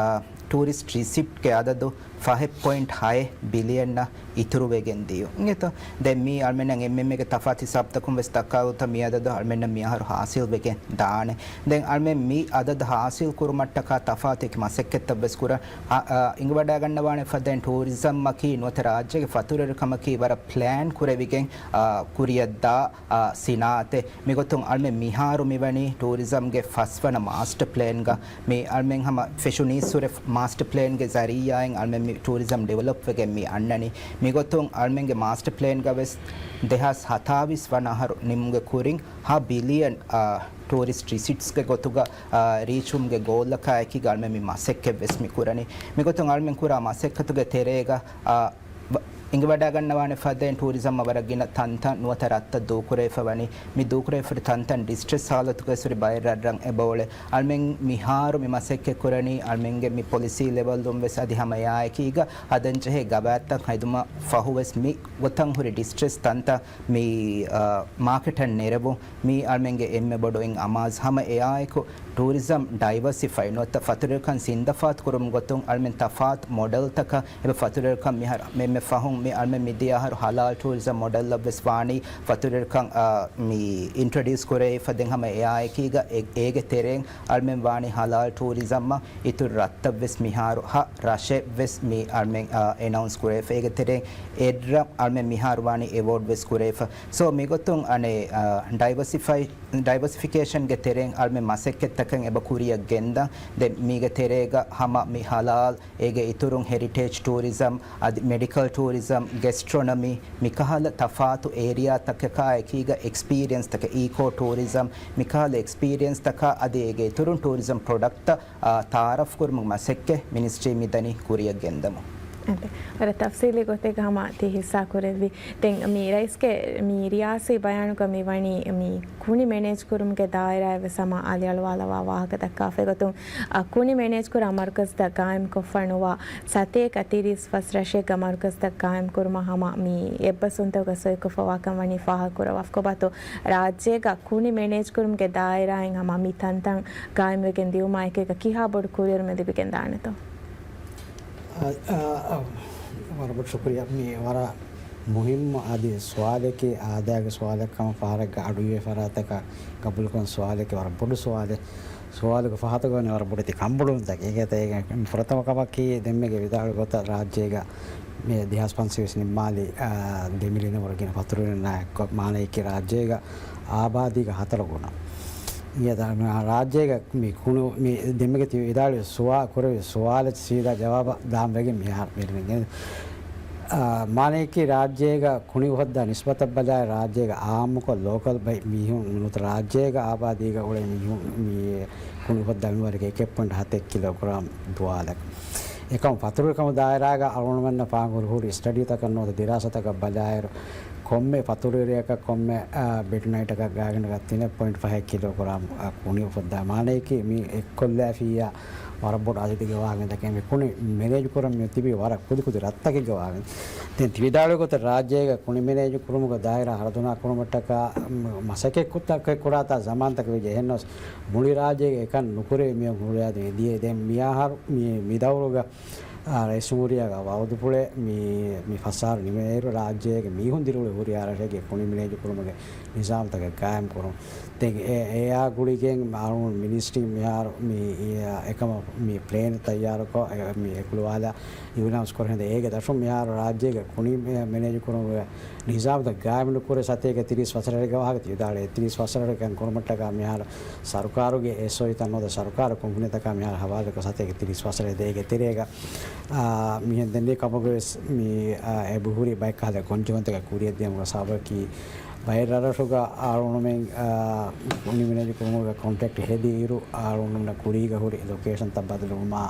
ޓޫރިސްޓް ރިސިޕްޓްގެ އަދަދު ފަހެއް ޕޮއިންޓް ހައެއް ބިލިއަންއަށް އިތުރުވެގެން ދިޔުން. އިނގޭތޯ؟ ދެން މީ އަޅުމެންނަށް އެންމެންމެގެ ތަފާތު ހިސާބުތަކުން ވެސް ދައްކާ ގޮތަށް މި އަދަދު އަޅުމެންނަށް މި އަހަރު ހާސިލް ވެގެން ދާނެ. ދެން އަޅުމެން މި އަދަދު ހާސިލް ކުރުމަށްޓަކާ ތަފާތު އެކި މަސައްކަތްތައް ވެސް ކުރަން. އަ، އަ، އިނގިވަޑައިގަންނަވާނެ ފަދައިން ޓޫރިޒަމްއަކީ ނުވަތަ ރާއްޖޭގެ ފަތުރުވެރިކަމަކީ ވަރަށް ޕްލޭން ކުރެވިގެން، އަ، ކުރިއަށްދާ، އަ، ސިނާއަތެއް. މިގޮތުން އަޅުމެން މިހާރު މިވަނީ ޓޫރިޒަމްގެ ފަސްވަނަ މާސްޓަ ޕްލޭންގަ. މި އަޅުމެން ހަމަ ފެށުނީއްސުރެ މާސްޓަ ޕްލޭންގެ ޒަރީއާއިން އަޅުމެން މި ޓޫރިޒަމް ޑިވެލޮޕް ވެގެން މި އަންނަނީ. މިގޮތުން އަޅުމެންގެ މާސްޓަ ޕްލޭންގަ ވެސް ދެހާސް ހަތާވީސް ވަނަ އަހަރު ނިމުމުގެ ކުރިން ހަ ބިލިއަން، އާ، ޓޫރިސްޓް ރިސިޓްސްގެ ގޮތުގަ، އާ، ރީޗުމުގެ ގޯލަކާ އެކީގަ އަޅުމެން މި މަސައްކަތް ވެސް މި ކުރަނީ. މިގޮތުން އަޅުމެން ކުރާ މަސައްކަތުގެ ތެރޭގަ، އާ، އިނގިވަޑައިގަންނަވާނެ ފަދައިން ޓޫރިޒަމްއަށް ވަރަށް ގިނަ ތަންތަން ނުވަތަ ރަށްތައް ދޫކުރެވިފަ ވަނީ. މި ދޫކުރެވިފަ ހުރި ތަންތަން ޑިސްޓްރެސް ހާލަތުގައި ހުރި ބައެއް ރަށްރަށް އެބައުޅޭ. އަޅުމެން މިހާރު މި މަސައްކަތް ކުރަނީ އަޅުމެންގެ މި ޕޮލިސީ ލެވެލުން ވެސް އަދި ހަމަ އެއާއެކީގަ ހަދަން ޖެހޭ ގަވާއިދުތައް ހެދުމަށް ފަހު ވެސް މި ގޮތަށް ހުރި ޑިސްޓްރެސް ތަންތަން މި، އާ، މާކެޓަށް ނެރެވުން. މީ އަޅުމެންގެ އެންމެ ބޮޑު އިން އަމާޒު. ހަމަ އެއާއެކު ޓޫރިޒަމް ޑައިވަރސިފައި ނުވަތަ ފަތުރުވެރިކަން ސިންދަފާތު ކުރުމުގެ ގޮތުން އަޅުމެން ތަފާތު މޮޑެލްތަކަށް އެބަ ފަތުރުވެރިކަން މިހާރު އެންމެ ފަހުން މި އަޅުމެން މިދިޔަ އަހަރު ހަލާލް ޓޫރިޒަމް މޮޑެލްއަށް ވެސް ވާނީ ފަތުރުވެރިކަން، އާ، މި އިންޓްރޮޑިއުސް ކުރެވިފަ. ދެން ހަމަ އެއާއެކީގަ އެ-، އޭގެ ތެރެއިން އަޅުމެން ވާނީ ހަލާލް ޓޫރިޒަމްއަށް އިތުރު ރަށްތައް ވެސް މިހާރު ހަ ރަށެއް ވެސް މި އަޅުމެން، އާ، އެނައުންސް ކުރެވިފަ. އޭގެ ތެރެއިން އެއްރަށް އަޅުމެން މިހާރު ވާނީ އެވޯޑް ވެސް ކުރެވިފަ. ސޯ މިގޮތުން އަނެއް، އާ، ޑައިވަސިފައި-، ޑައިވަސިފިކޭޝަންގެ ތެރެއިން އަޅުމެން މަސައްކަތްތަކަށް އެބަ ކުރިއަށް ގެންދަން. ދެން މީގެ ތެރޭގަ ހަމަ މި ހަލާލް، އޭގެ އިތުރުން ހެރިޓޭޖް ޓޫރިޒަމް، އަދި މެޑިކަލް ޓޫރިޒަމް، ގެސްޓްރޮނޮމީ، މިކަހަލަ ތަފާތު އޭރިއާތަކަކާ އެކީގަ އެކްސްޕީރިއެންސްތަކެއް، އީކޯ ޓޫރިޒަމް، މިކަހަލަ އެކްސްޕީރިއެންސްތަކާ އަދި އޭގެ އިތުރުން ޓޫރިޒަމް ޕްރޮޑަކްޓްތައް އާ، ތައާރަފް ކުރުމުގެ މަސައްކަތް މިނިސްޓްރީ މިދަނީ ކުރިއަށް ގެންދަމުން. އެ، ވަރަށް ތަފްސީލީ ގޮތެއްގަ ހަމަ ތި ހިއްސާ ކުރެއްވި. ދެން މި ރައީސްގެ މި ރިޔާސީ ބަޔާނުގަ މި ވަނީ މި ކުނި މެނޭޖް ކުރުމުގެ ދާއިރާއެއް ވެސް ހަމަ އަލިއަޅުވާލަވާ ވާހަކަ ދައްކާފަ. އެގޮތުން، އަ، ކުނި މެނޭޖް ކުރާ މަރުކަޒްތައް ގާއިމްކޮށްފަ ނުވާ ސަތޭކަ ތިރީސް ފަސް ރަށެއްގަ މަރުކަޒްތައް ގާއިމް ކުރުމަށް ހަމަ މި އެއްބަސްވުންތަކުގަ ސޮއިކޮށްފަ ވާކަން ވަނީ ފާހަގަކުރައްވާފަ. ކޮބާތޯ ރާއްޖޭގަ ކުނި މެނޭޖް ކުރުމުގެ ދާއިރާއިން ހަމަ މި ތަންތަން ގާއިމްވެގެން ދިޔުމާ އެކީގަ ކިހާ ބޮޑު ކުރިއެރުމެއް ލިބިގެން ދާނެތޯ؟ އަ، އަ، އަ، ވަރަށް ބޮޑު ޝުކުރިއްޔާ. މި ވަރަށް މުހިއްމު އަދި ސުވާލަކީ އާދައިގެ ސުވާލެއް ކަމަށް ފަހަރެއްގަ އަޑުއިވޭ ފަރާތަކަށް ގަބޫލުކުރުން ސުވާލެކޭ ވަރަށް ބޮޑު ސުވާލެއް. ސުވާލުގެ ފަހަތުގަ ވަނީ ވަރަށް ބޮޑެތި ކަންބޮޑުވުންތަކެއް. އޭގެ ތެރޭގަ ފުރަތަމަ ކަމަކީ ދެންމެގެ ވިދާޅު ގޮތަށް ރާއްޖޭގަ މި ދެހާސް ފަންސަވީސް ނިންމާލި، އާ، ދެ މިލިއަނަށް ވަރަށް ގިނަ ފަތުރުވެރިންނާ އެއްކޮށް މާނަޔަކީ ރާއްޖޭގަ އާބާދީގެ ހަތަރު ގުނަ. އިނގޭތަ، ރާއްޖޭގަ މި ކުނި، މި ދެންމެގެ ތި ވިދާޅުވި ސުވާ، ކުރެވި ސުވާލަށް ސީދާ ޖަވާބަށް ދާން ވެގެން މިހާރު މި އާ، މާނަޔަކީ ރާއްޖޭގަ ކުނި އުފައްދާ ނިސްބަތަށް ބަލާއިރު ރާއްޖޭގަ އާއްމުކޮށް ލޯކަލް ބައި މީހުން ނުވަތަ ރާއްޖޭގަ އާބާދީގަ އުޅޭ މީހުން މި ކުނި އުފައްދާ މިންވަރެއްގެ އެކެއް ޕޮއިންޓް ހަތެއް ކިލޯގްރާމް ދުވާލަކަށް. އެކަމު ފަތުރުވެރިކަމު ދާއިރާގަ އަޅުގަނޑުމެންނަށް ފާހަގަ ހުރި ހުރި ސްޓަޑީތަކަށް ނުވަތަ ދިރާސާތަކަށް ބަލާއިރު، ކޮންމެ ފަތުރުވެރިޔަކަށް ކޮންމެ، އާ، ބެޑް ނައިޓަކަށް ގާތްގަނޑަކަށް ތިނެއް ޕޮއިންޓް ފަހެއް ކިލޯގްރާމް، އާ، ކުނި އުފައްދާ މާނަޔަކީ މި އެއްކޮށްލާފިއްޔާ ވަރަށް ބޮޑު އަދަދެއްގެ ވާހަކަ ދެކެން މި ކުނި މެނޭޖް ކުރަން މި ތިބީ ވަރަށް ކުދި ކުދި ރަށްތަކެއްގެ ވާހަކަ. ދެން ތި ވިދާޅުވި ގޮތަށް ރާއްޖޭގަ ކުނި މެނޭޖް ކުރުމުގެ ދާއިރާ ހަރަދުނާ ކުރުމަށްޓަކާ، މަ-، މަސައްކަތް ކުރާތާ ޒަމާންތަކެއް ވެއްޖެ. އެހެންނަމަވެސް މުޅި ރާއްޖޭގަ އެކަން ނުކުރެވި މިއޮން ހުރިހާ ދިޔަ. ދެން މިއަހަރު މި، މި ދައުރުގަ، އާ، ރައީސް ޖުމްހޫރިއްޔާގެ ވައުދުފުޅެއް މި، މި ފަސް އަހަރު ނިމޭއިރު ރާއްޖޭގެ މީހުން ދިރިއުޅޭ ހުރިހާ ރަށެއްގެ ކުނި މެނޭޖް ކުރުމުގެ ނިޒާމްތަކެއް ގާއިމް ކުރުން. ދެން އެ، އެއާ ގުޅިގެން އަޅުގަނޑު މިނިސްޓްރީ މިހާރު މި، އެ، އެކަމަށް މި ޕްލޭން ތައްޔާރުކޮށް، އެ، މި އެކުލުވާލާ އިއުލާންސް ކުރެވޭ ހިނދު އޭގެ ދަށުން މިހާރު ރާއްޖޭގެ ކުނި މެ-، މެނޭޖް ކުރުމުގެ ނިޒާމްތައް ގާއިމް ނުކުރޭ ސަތޭކަ ތިރީސް ވަސަރެއްގެ ވާހަކަ ތި ވިދާޅުވޭ. ތިރީސް ވަސަރެއްގެ ކަން ކުރުމަށްޓަކާ މިހާރު ސަރުކާރުގެ އެސްއޯއީތައް ނުވަތަ ސަރުކާރު ކުންފުނިތަކާ މިހާރު ހަވާލުކޮށް ސަތޭކަ ތިރީސް ވަސަރެއް ދޭގެ ތެރޭގަ، އާ، މިހެން ދެންނެވި ކަމުގަވެސް މި، އާ، އެބަހުރި ބައެއް ކަހަލަ ގޮންޖެހުންތަކެއް ކުރިއަށްދިޔުމުގެ ސަބަބަކީ ބައެއް ރަށްރަށުގަ އަޅުގަނޑުމެން، އާ، ކުނި މެނޭޖް ކުރުމުގެ ކޮންޓްރެކްޓް ހެދިއިރު އަޅުގަނޑުމެންނަށް ކުރީގަ ހުރި ލޮކޭޝަންތައް ބަދަލުވުމާ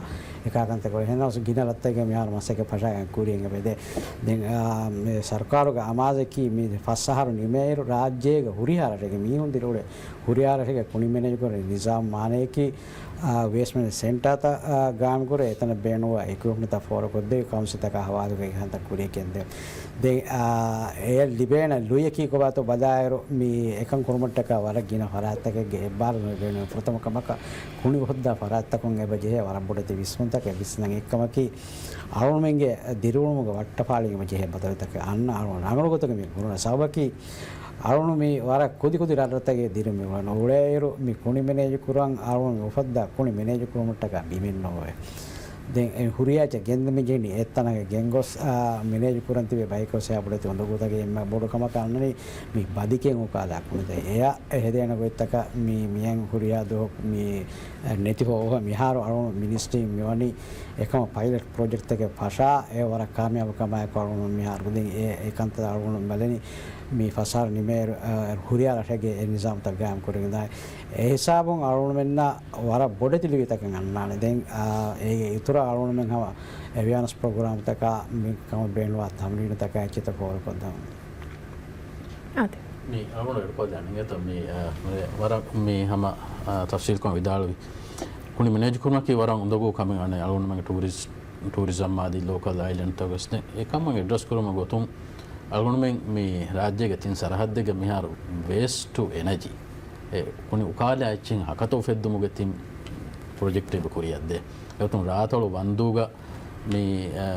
އެކާ ކަންތައް ކުރި. އެހެންނަމަވެސް ގިނަ ރަށްތަކެއްގަ މިހާރު މަސައްކަތް ފަށައިގެން ކުރިއަށް އެބަދޭ. ދެން، އާ، މި ސަރުކާރުގެ އަމާޒަކީ މި ފަސް އަހަރު ނިމޭއިރު ރާއްޖޭގެ ހުރިހާ ރަށެއްގެ މީހުން ދިރިއުޅޭ ހުރިހާ ރަށެއްގެ ކުނި މެނޭޖް ކުރުމުގެ ނިޒާމް މާނަޔަކީ، އާ، ވޭސްޓް މެނޭޖް ސެންޓާތައް، އާ، ގާއިމްކުރޭ އެތަނަށް ބޭނުންވާ އިކްއިޕްމަންޓްތައް ފޯރުކޮށްދޭ ކައުންސިލްތަކާ ހަވާލުކޮށް އެކަންތައް ކުރިއަށް ގެންދޭ. ދެން، އާ، އެ ލިބޭނެ ލުޔަކީ ކޮބާތޯ ބަލާއިރު މި އެކަން ކުރުމަށްޓަކާ ވަރަށް ގިނަ ފަރާތްތަކެއްގެ އެއްބާރުލުން ބޭނުން. ފުރަތަމަ ކަމަކަށް ކުނި އުފައްދާ ފަރާތްތަކުން އެބަ ޖެހޭ ވަރަށް ބޮޑެތި ވިސްނުންތަކެއް. ވިސްނަން އެއްކަމަކީ އަޅުގަނޑުމެންގެ ދިރިއުޅުމުގެ ވައްޓަފާޅިން އެބަ ޖެހޭ ބަދަލުތަކެއް. އަންނަ އަޅުގަނޑު ރަނގަޅު ގޮތަކަށް މި ހުރުނަ ސަބަބަކީ އަޅުގަނޑު މި ވަރަށް ކުދި ކުދި ރަށްރަށްތަކެއް ދިރިއުޅެން އުޅޭއިރު މި ކުނި މެނޭޖު ކުރަން އަޅުގަނޑު މި އުފައްދާ ކުނި މެނޭޖު ކުރުމަށްޓަކާ ބިމެއް ނޯވޭ. ދެން އެ ހުރިހާ އެއްޗެއް ގެންދަމި ޖެހެނީ އެތަނަށް ގެންގޮސް، އާ، މެނޭޖު ކުރަން ތިބޭ ބައިކޮށް އެއާ ބޮޑެތި އުނދަގޫތަކެއް. އެންމެ ބޮޑު ކަމަކަށް އަންނަނީ މި ބަދިކެއް އުކާލާ ކުނިތައް. އެއަށް އެ ހެދޭނެ ގޮތްތަކަށް މި މިއަން ހުރިހާ ދުވަހަކު މި ނެތިފަ އޮހޮ މިހާރު އަޅުގަނޑު މިނިސްޓްރީ މިވަނީ އެކަމަށް ޕައިލަޓް ޕްރޮޖެކްޓްތަކެއް ފަށާ އެ ވަރަށް ކާމިޔާބު ކަމާއެކު އަޅުގަނޑު މިހާރު ދެން އެ، އެ ކަންތައް އަޅުގަނޑު ބަލަނީ މި ފަސް އަހަރު ނިމޭއިރު، އަ، ހުރިހާ ރަށެއްގެ އެ ނިޒާމްތައް ގާއިމް ކުރެވިދާނެ. އެ ހިސާބުން އަޅުގަނޑުމެންނަށް ވަރަށް ބޮޑެތި ލިބިތަކެއް އަންނާނެ. ދެން، އާ، އޭގެ އިތުރަށް އަޅުގަނޑުމެން ހަމަ އެވިއަންސް ޕްރޮގްރާމްތަކާ މި ކަމަށް ބޭނުންވާ ތަމްރީނުތަކާ އެއްޗިތައް ފޯރުކޮށްދަން. އާދެ. މި އަޅުގަނޑު އެޑްކޮށްލާނެ އިނގޭތޯ މި، އާ، މި ވަރަށް މި ހަމަ، އާ، ތަފްސީލްކޮށް ވިދާޅުވި. ކުނި މެނޭޖް ކުރުމަކީ ވަރަށް އުނދަގޫ ކަމެއް އަނެއް އަޅުގަނޑުމެންގެ ޓޫރިސް-، ޓޫރިޒަމް އާދި ލޯކަލް އައިލެންޑްތަކުގަސް ދެން އެކަމަށް އެޑްރެސް ކުރުމަށް ގޮތުން އަޅުގަނޑުމެން މި ރާއްޖޭގެ ތިން ސަރަހައްދެއްގެ މިހާރު ވޭސްޓް ޓު އެނަޖީ އެ ކުނި އުކާލާ އެއްޗިން ހަކަތަ އުފެއްދުމުގެ ތިން ޕްރޮޖެކްޓް އެބަ ކުރިއަށްދޭ. އެގޮތުން ރާތޮޅު ވަންދޫގަ މި، އަ،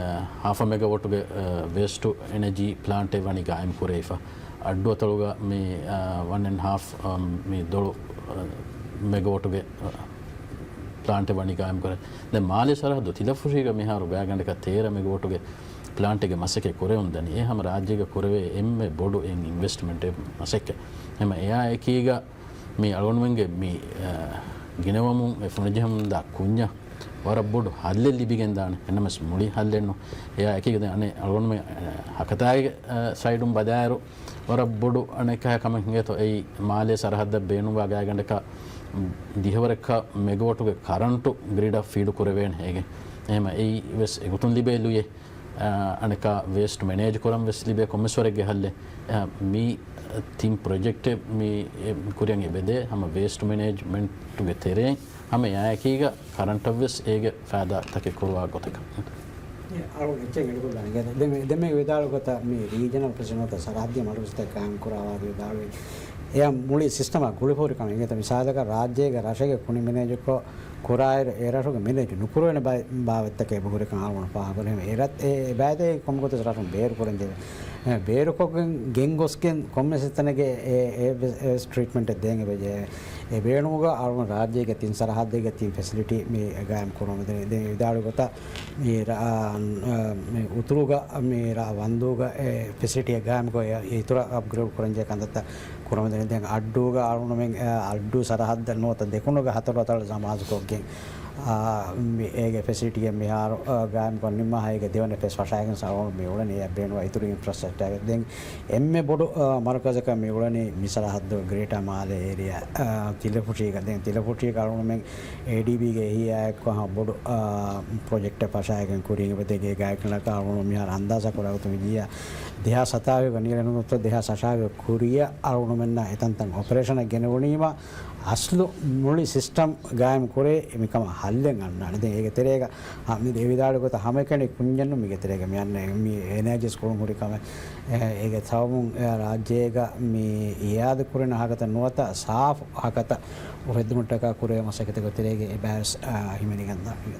ހާފަ މެގަވޮޓުގެ، އަ، ވޭސްޓް ޓު އެނަޖީ ޕްލާންޓެއް ވަނީ ގާއިމް ކުރެވިފަ. އައްޑުއަތޮޅުގަ މި، އަ، ވަން އެންޑް ހާފް، އަ، މި ދޮޅު، އަ، މެގަވޮޓުގެ، އަ، ޕްލާންޓެއް ވަނީ ގާއިމް ކުރެވި. ދެން މާލޭ ސަރަހައްދު ތިލަފުށީގަ މިހާރު ގާތްގަނޑަކަށް ތޭރަ މެގަވޮޓުގެ ޕްލާންޓެއްގެ މަސައްކަތް ކުރެވުން ދަނީ. އެ ހަމަ ރާއްޖޭގަ ކުރެވޭ އެންމެ ބޮޑު އެއް އިންވެސްޓްމަންޓެއް މަސައްކަތް. ހަމަ އެއާ އެކީގަ މި އަޅުގަނޑުމެންގެ މި، އަ، ގިނަވަމުން އެ ފޮނުޖެހުންދާ ކުންޏަށް ވަރަށް ބޮޑު ހައްލެއް ލިބިގެންދާނެ. އެންނަމަސް މުޅި ހައްލެއްނު. އެއާ އެކީގަ ދެން އަނެއް އަޅުގަނޑުމެން، އަ، ހަކަތާގެ، އަ، ސައިޑުން ބަލާއިރު ވަރަށް ބޮޑު އަނެއްކާ ކަމެއް ހިނގޭތޯ އެއީ މާލޭ ސަރަހައްދަށް ބޭނުންވާ ގާތްގަނޑަކަށް ދިހަވަރަކަށް މެގަވޮޓުގެ ކަރަންޓު ގްރިޑަށް ފީޑު ކުރެވޭނެ އޭގެ. އެހެމަ އެއީ ވެސް އެގޮތުން ލިބޭ ލުޔެއް. އަ، އަނެއްކާ ވޭސްޓް މެނޭޖް ކުރަން ވެސް ލިބޭ ކޮންމެސްވަރެއްގެ ހައްލެއް. އަ، މި ތިން ޕްރޮޖެކްޓެއް މި ކުރިއަށް އެބަދޭ ހަމަ ވޭސްޓް މެނޭޖްމަންޓުގެ ތެރެއިން ހަމަ އެއާއެކީގަ ކަރަންޓަށްވެސް އޭގެ ފައިދާތަކެއް ކުރުވާ ގޮތަކަށް. އަޅު އެއްޗެއް އެޑްކޮށްލާނެ. ދެން މި، ދެން މި ވިދާޅު ގޮތަށް މި ރީޖަނަލް ޕްރެސިޑެންޓް ސަރަހައްދީ މަޑުސްތައް ކާން ކުރާވާ ވިދާޅުވި. އެއަށް މުޅި ސިސްޓަމާ ގުޅިފަހުރިކަމެއް އިނގޭތަ؟ މިސާލަކަށް ރާއްޖޭގެ ރަށެއްގެ ކުނި މެނޭޖުކޮށް ކުރާއިރު، އެ ރަށުގެ މެނޭޖު ނުކުރެވޭނެ ބައި-، ބާވަތްތަކެއް އެބަހުރިކަން އަޅުގަނޑު ފާހަގަކުރޭ. އެ ރަށް-، އެ ބައިތަކެއް ކޮންމެ ގޮތަކަސް ރަށުން ބޭރުކުރަންޖެހޭ. އެ، ބޭރުކޮށްގެން ގެންގޮސްގެން ކޮންމެސް ތަނެއްގެ އެ، އެ ވެސް، އެ ވެސް ޓްރީޓްމަންޓެއް ދޭން އެބަޖެހޭ. އެ ބޭނުމުގަ އަޅުގަނޑު ރާއްޖޭގެ ތިން ސަރަހައްދެއްގެ ތިން ފެސިލިޓީ މި ގާއިމް ކުރަމުންދަނީ. ދެން ވިދާޅުވި ގޮތަށް މި ރ-، އާ، މި އުތުރުގަ މި ރ-، ވަންދޫގަ އެ ފެސިލިޓީއެއް ގާއިމްކޮށް އިތުރަށް އަޕްގްރޭޑް ކުރަންޖެހޭ ކަންތައްތައް ކުރަމުންދަނީ. ދެން އައްޑޫގަ އަޅުގަނޑުމެން، އައްޑޫ ސަރަހައްދަށް ނުވަތަ ދެކުނުގެ ހަތަރު އަތޮޅަށް ޖަމާއަތުކޮށްގެން، އާ، މި އޭގެ ފެސިލިޓީއެއް މިހާރު، އާ، ގާއިމްކޮށް ނިންމާ އޭގެ ދެވަނަ ފޭސް ފަށާގެން އަޅުގަނޑު މި އުޅެނީ އެ ބޭނުންވާ އިތުރު އިންފްރާސްޓްރަކްޗާ. ދެން އެންމެ ބޮޑު، އާ، މަރުކަޒަކަށް މި އުޅެނީ މި ސަރަހައްދު ގްރޭޓާ މާލޭ އޭރިއާ، އާ، ތިލަފުށީގަ. ދެން ތިލަފުށީގަ އަޅުގަނޑުމެން އޭޑީބީގެ އެހީއާއެއްކޮށް ހަމަ ބޮޑު، އާ، ޕްރޮޖެކްޓެއް ފަށާގެން ކުރިން އެބަދޭ ގާތްގަނޑަކަށް އަޅުގަނޑު މިހާރު އަންދާޒާ ކުރާގޮތުން މި ޖިޔާ ދެހާސް ހަތާވީހުގެ ނީލެން ދުންތަ ދެހާސް ހަށާވީހުގެ ކުރިއަށް އަޅުގަނޑުމެންނަށް އެތަންތަން އޮޕަރޭޝަނެއް ގެނެވުނީމަ، އަސްލު މުޅި ސިސްޓަމް ގާއިމް ކުރޭ މިކަމަށް ހައްލެއް އަންނާނެ. ދެން އޭގެ ތެރޭގަ ހަ-، މި ދެ ވިދާޅު ގޮތަށް ހަމައެކަނި ކުންޏެއްނު މީގެ ތެރޭގަ މި އަންނަ މި އެނާޖިސް ކުރުން ހުރި ކަމެއް. އެ-، އޭގެ ސަބަބުން ރާއްޖޭގަ މި އިއާދަ ކުރެން ހަކަތަ ނުވަތަ ސާފު ހަކަތަ އުފެއްދުމަށްޓަކާ ކުރެވޭ މަސައްކަތެއްގެ ތެރޭގަ އެބައިވެސް، އާ، ހިމެނިގެންދާނެ.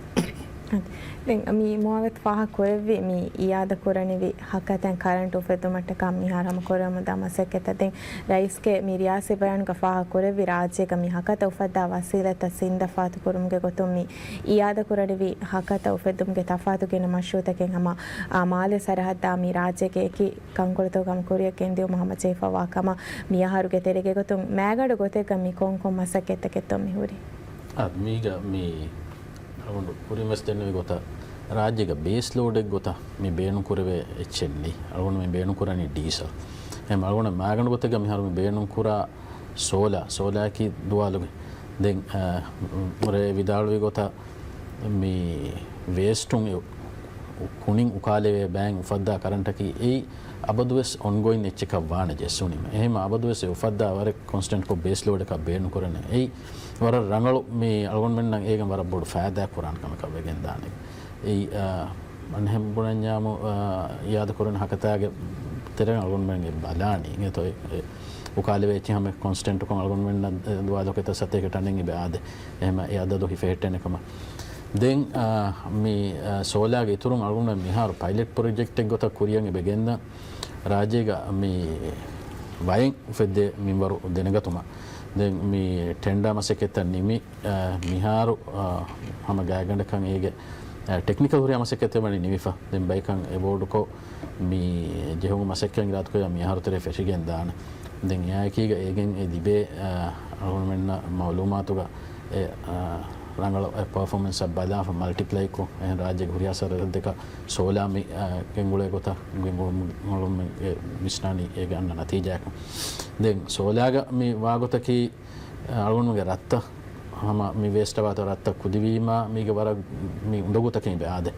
ދެން މި މުއައްވަތު ފާހަގަ ކުރެއްވި މި އިއާދަ ކުރަނިވި ހަކަތައިން ކަރަންޓް އުފެއްދުމަށްޓަކާ މިހާރު ހަމަ ކުރަމުންދާ މަސައްކަތްތައް. ދެން ރައީސްގެ މި ރިޔާސީ ބަޔާނުގަ ފާހަގަ ކުރެއްވި ރާއްޖޭގަ މި ހަކަތަ އުފައްދާ ވަސީލަތްތައް ސިންދަފާތު ކުރުމުގެ ގޮތުން މި އިއާދަ ކުރަނިވި ހަކަތަ އުފެއްދުމުގެ ތަފާތު ގިނަ މަޝްރޫއުތަކެއް ހަމަ، އާ، މާލޭ ސަރަހައްދާ މި ރާއްޖޭގެ އެކި ކަންކޮޅުތަކުގަ ހަމަ ކުރިއަށް ގެންދިއުމަށް ހަމަ ޖެހިފައިވާ ކަމަށް މި އަހަރުގެ ތެރޭގެ ގޮތުން މައިގަނޑު ގޮތެއްގަ މި ކޮން ކޮން މަސައްކަތްތަކެއްތޯ މި ހުރީ؟ އާ، މީގަ މި އަޅުގަނޑު ކުރިން ވެސް ދެންނެވި ގޮތަށް، ރާއްޖޭގަ ބޭސް ލޯޑެއް ގޮތަށް މި ބޭނުން ކުރެވޭ އެއްޗެއް ނެތް. އަޅުގަނޑު މި ބޭނުން ކުރަނީ ޑީސަލް. އެހެން އަޅުގަނޑު މައިގަނޑު ގޮތެއްގަ މިހާރު މި ބޭނުން ކުރާ ސޯލާ، ސޯލާއަކީ ދުވާލުގެ. ދެން، އާ، ރޭ ވިދާޅުވި ގޮތަށް މި ވޭސްޓުން އެ ކުނިން އުކާލެވޭ ބައިން އުފައްދާ ކަރަންޓަކީ އެއީ އަބަދުވެސް އޮންގޯއިން އެއްޗަކަށް ވާނެ ޖެއްސުނީމަ. އެހެން އަބަދުވެސް އެ އުފައްދާ ވަރެއް ކޮންސްޓެންޓްކޮށް ބޭސް ލޯޑަކަށް ބޭނުން ކުރަނީ. އެއީ ވަރަށް ރަނގަޅު މި އަޅުގަނޑުމެންނަށް އޭގެން ވަރަށް ބޮޑު ފައިދާ ކުރާނެ ކަމަކަށް ވެގެން ދާނެ. އެއީ، އާ، އަނެއްހެން ބުނަންޏާމު، އާ، އިއާދަ ކުރަން ހަކަތާގެ ތެރެއިން އަޅުގަނޑުމެން އެ ބަލާނީ. އެ ތޮ-، އެ އުކާލެވޭ އެއްޗެއް ހަމަ ކޮންސްޓެންޓްކޮށް އަޅުގަނޑުމެންނަށް ދުވާލު ހަކަތަ ސަތޭކަ ޓަނެއް އެބަ އާދޭ. އެހެމަ އެ އަދަދު ހިފެހެއްޓޭނެ ކަމަށް. ދެން، އާ، މި، އާ، ސޯލާގެ އިތުރުން އަޅުގަނޑުމެން މިހާރު ޕައިލެޓް ޕްރޮޖެކްޓެއް ގޮތަށް ކުރިއަށް އެބަ ގެންދަން ރާއްޖޭގަ މި ވައިން އުފެއްދޭ މިންވަރު ދެނެގަތުމަށް. ދެން މި ޓެންޑާ މަސައްކަތްތައް ނިމި، އާ، މިހާރު، އާ، ހަމަ ގާތްގަނޑަކަށް އޭގެ، އާ، ޓެކްނިކަލް ހުރިހާ މަސައްކަތެއް ވަނީ ނިމިފަ. ދެން ބައިކަން އެބޯޑުކޮށް މި ޖެހުމުގެ މަސައްކަތް އިރާދަކުރިޔާ މި އަހަރު ތެރޭ ފެށިގެން ދާނެ. ދެން އެއާއެކީގަ އޭގެން އެ ލިބޭ، އާ، އަޅުގަނޑުމެންނަށް މައުލޫމާތުގަ އެ، އާ، ރަނގަޅު އެ ޕަރފޯމެންސްއަށް ބަލާފަ މަލްޓިޕްލައިކޮށް އެހެން ރާއްޖޭގެ ހުރިހާ ސަރަހައްދަކަށް ސޯލާ މި، އާ، ގެންގުޅޭ ގޮތަށް ގެންގުޅުމުން އަޅުގަނޑުމެން އެ ވިސްނާނީ އޭގެ އަންނަ ނަތީޖާއަކުން. ދެން ސޯލާގަ މި ވާގޮތަކީ އަޅުގަނޑުގެ ރަށްތައް ހަމަ މި ވޭސްޓް އަވާތޯ ރަށްތައް ކުދިވީމާ މީގެ ވަރަށް މި އުނދަގޫތަކެއް އިބަ އާދެ.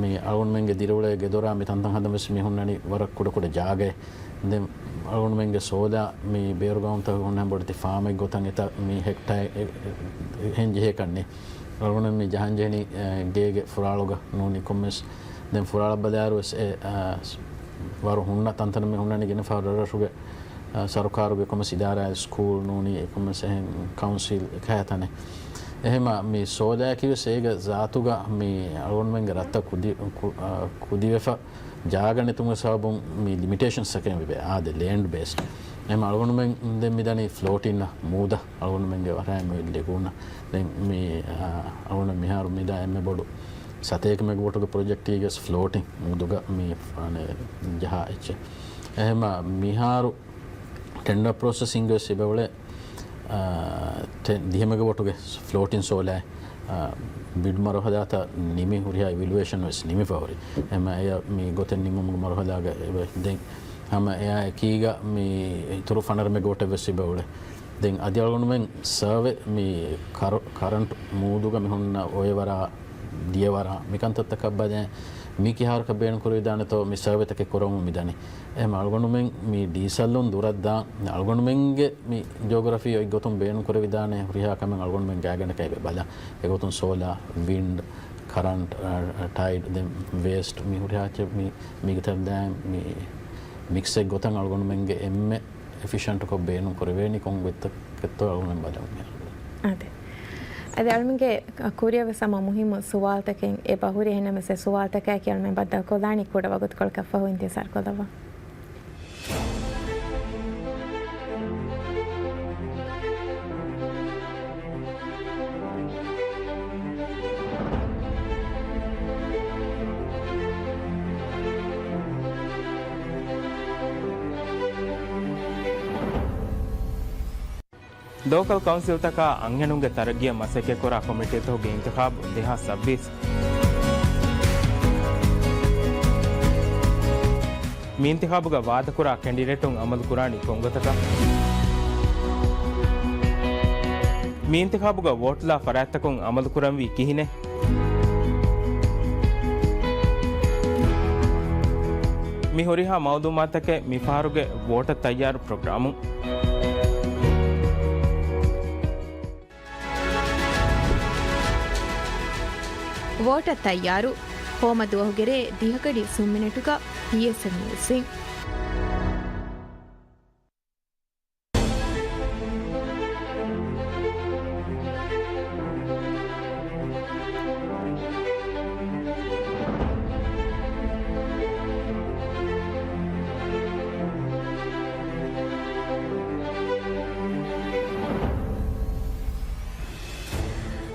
މި އަޅުގަނޑުމެންގެ ދިރިއުޅޭ ގެދޮރާ މި ތަންތަން ހަނދަން ވެސް މި ހުންނަނީ ވަރަށް ކުޑަކުޑަ ޖާގައެއް. ދެން އަޅުގަނޑުމެންގެ ސޯލާ މި ބޭރުގައުމުތަކަށް ހުންނަން ބޮޑެތި ފާމެއް ގޮތަށް އެތައް މި ހެކްޓާ އެ-، އެ-، އެ-، އެހެން ޖެހޭކަށް ނެތް. އަޅުގަނޑު މި ޖަހަން ޖެހެނީ، އެ، ގޭގެ ފުރާޅުގަ ނޫނީ ކޮންމެސް. ދެން ފުރާޅަށް ބަލާއިރު ވެސް އެ، އަ، ވަރު ހުންނަ ތަންތަނަށް މި ހުންނަނީ ގިނަ ފަހަރު ރަށްރަށުގެ، އަ، ސަރުކާރުގެ ކޮންމެސް އިދާރާއެއް، ސްކޫލް ނޫނީ އެ ކޮންމެސް އެހެން ކައުންސިލް އެކަހަ ތަނެއް. އެހެމަ މި ސޯލާއަކީ ވެސް އޭގެ ޒާތުގަ މި އަޅުގަނޑުމެންގެ ރަށްތައް ކުދި-، ކު-، އަ، ކުދިވެފަ ޖާގަ ނެތުމުގެ ސަބަބުން މި ލިމިޓޭޝަންސް އެކަން ވެބޭ އާދެ ލޭންޑް ބޭސްޑް. އެހެމަ އަޅުގަނޑުމެން ދެން މިދަނީ ފްލޯޓިން މޫދަށް އަޅުގަނޑުމެންގެ ވަރާއި މޮއިލް ލެގޫނަށް. ދެން މި، އަ، އަޅުގަނޑު މިހާރު މިދާ އެންމެ ބޮޑު ސަތޭކަ މެގަވޮޓުގެ ޕްރޮޖެކްޓީގެ ފްލޯޓިން މޫދުގަ މި ފާނެ ޖަހާ އެއްޗެއް. އެހެމަ މިހާރު ޓެންޑަރ ޕްރޮސެސިންގް ވެސް އިބައުޅޭ، އާ، ޓެ-، ދިހަ މެގަވޮޓުގެ ފްލޯޓިން ސޯލާ، އާ، ބިޑް މަރުހަލާތައް ނިމި ހުރިހާ އިވެލުއޭޝަން ވެސް ނިމިފަ ހުރި. އެހެމަ އެޔަށް މި ގޮތެއް ނިމުމުގެ މަރުހަލާގަ އެބަ ދެން ހަމަ އެއާ އެކީގަ މި އިތުރު ފަނަރަ މެގަވޮޓެއް ވެސް އިބައުޅޭ. ދެން އަދި އަޅުގަނޑުމެން ސަރވޭ މި ކަރ-، ކަރަންޓް މޫދުގަ މި ހުންނަ އޮއެވަރާ، ދިޔަވަރާ މި ކަންތައްތަކަށް ބަލަން މި ކިހާރަކަށް ބޭނުން ކުރެވިދާނެތޯ މި ސަރވޭތަކެއް ކުރަމުން މިދަނީ. އެހެމަ އަޅުގަނޑުމެން މި ޑީސަލުން ދުރަށްދާން އަޅުގަނޑުމެންގެ މި ޖޯގްރަފީ އޮތްގޮތުން ބޭނުން ކުރެވިދާނެ ހުރިހާ ކަމެއް އަޅުގަނޑުމެން ގާތްގަނޑަކަށް އެބަ ބަލަން. އެގޮތުން ސޯލާ، ވިންޑް، ކަރަންޓް، އަ، އަ، ޓައިޑް، ދެން ވޭސްޓް މި ހުރިހާ އެއްޗެއް މި، މީގެ ތެރެއިން މި މިކްސެއް ގޮތަށް އަޅުގަނޑުމެންގެ އެންމެ އެފިޝަންޓްކޮށް ބޭނުން ކުރެވޭނީ ކޮން ގޮތްތަކެއްތޯ އަޅުގަނޑުމެން ބަލަމުން. އާދެ. އަދި އަޅުމެންގެ ކުރިއަށް ވެސް ހަމަ މުހިއްމު ސުވާލުތަކެއް އެބަ ހުރި، އެހެންނަމަވެސް އެ ސުވާލުތަކާއެކީ އަޅުމެން ބައްދަލުކޮށްލާނީ ކުޑަ ވަގުތުކޮޅަކަށްފަހު. އިންތިޒާރުކޮށްލައްވާ. ލޯކަލް ކައުންސިލްތަކާ އަންހެނުންގެ ތަރައްގީއަށް މަސައްކަތްކުރާ ކޮމިޓީތަކުގެ އިންތިޚާބު ދެހާސް ސައްބީސް. މި އިންތިޚާބުގަ ވާދަކުރާ ކެންޑިޑޭޓުން އަމަލުކުރާނީ ކޮންގޮތަކަށް؟ މި އިންތިޚާބުގަ ވޯޓްލާ ފަރާތްތަކުން އަމަލުކުރަންވީ ކިހިނެއް؟ މި ހުރިހާ މައުލޫމާތަކެއް މިފަހަރުގެ ވޯޓަށް ތައްޔާރު ޕްރޮގްރާމު. ވޯޓަށް ތައްޔާރު. ހޯމަ ދުވަހުގެ ރޭ ދިހަ ކަޑި ސުން މިނެޓުގަ ޓީއެސްއެމް ނިއުސްއިން.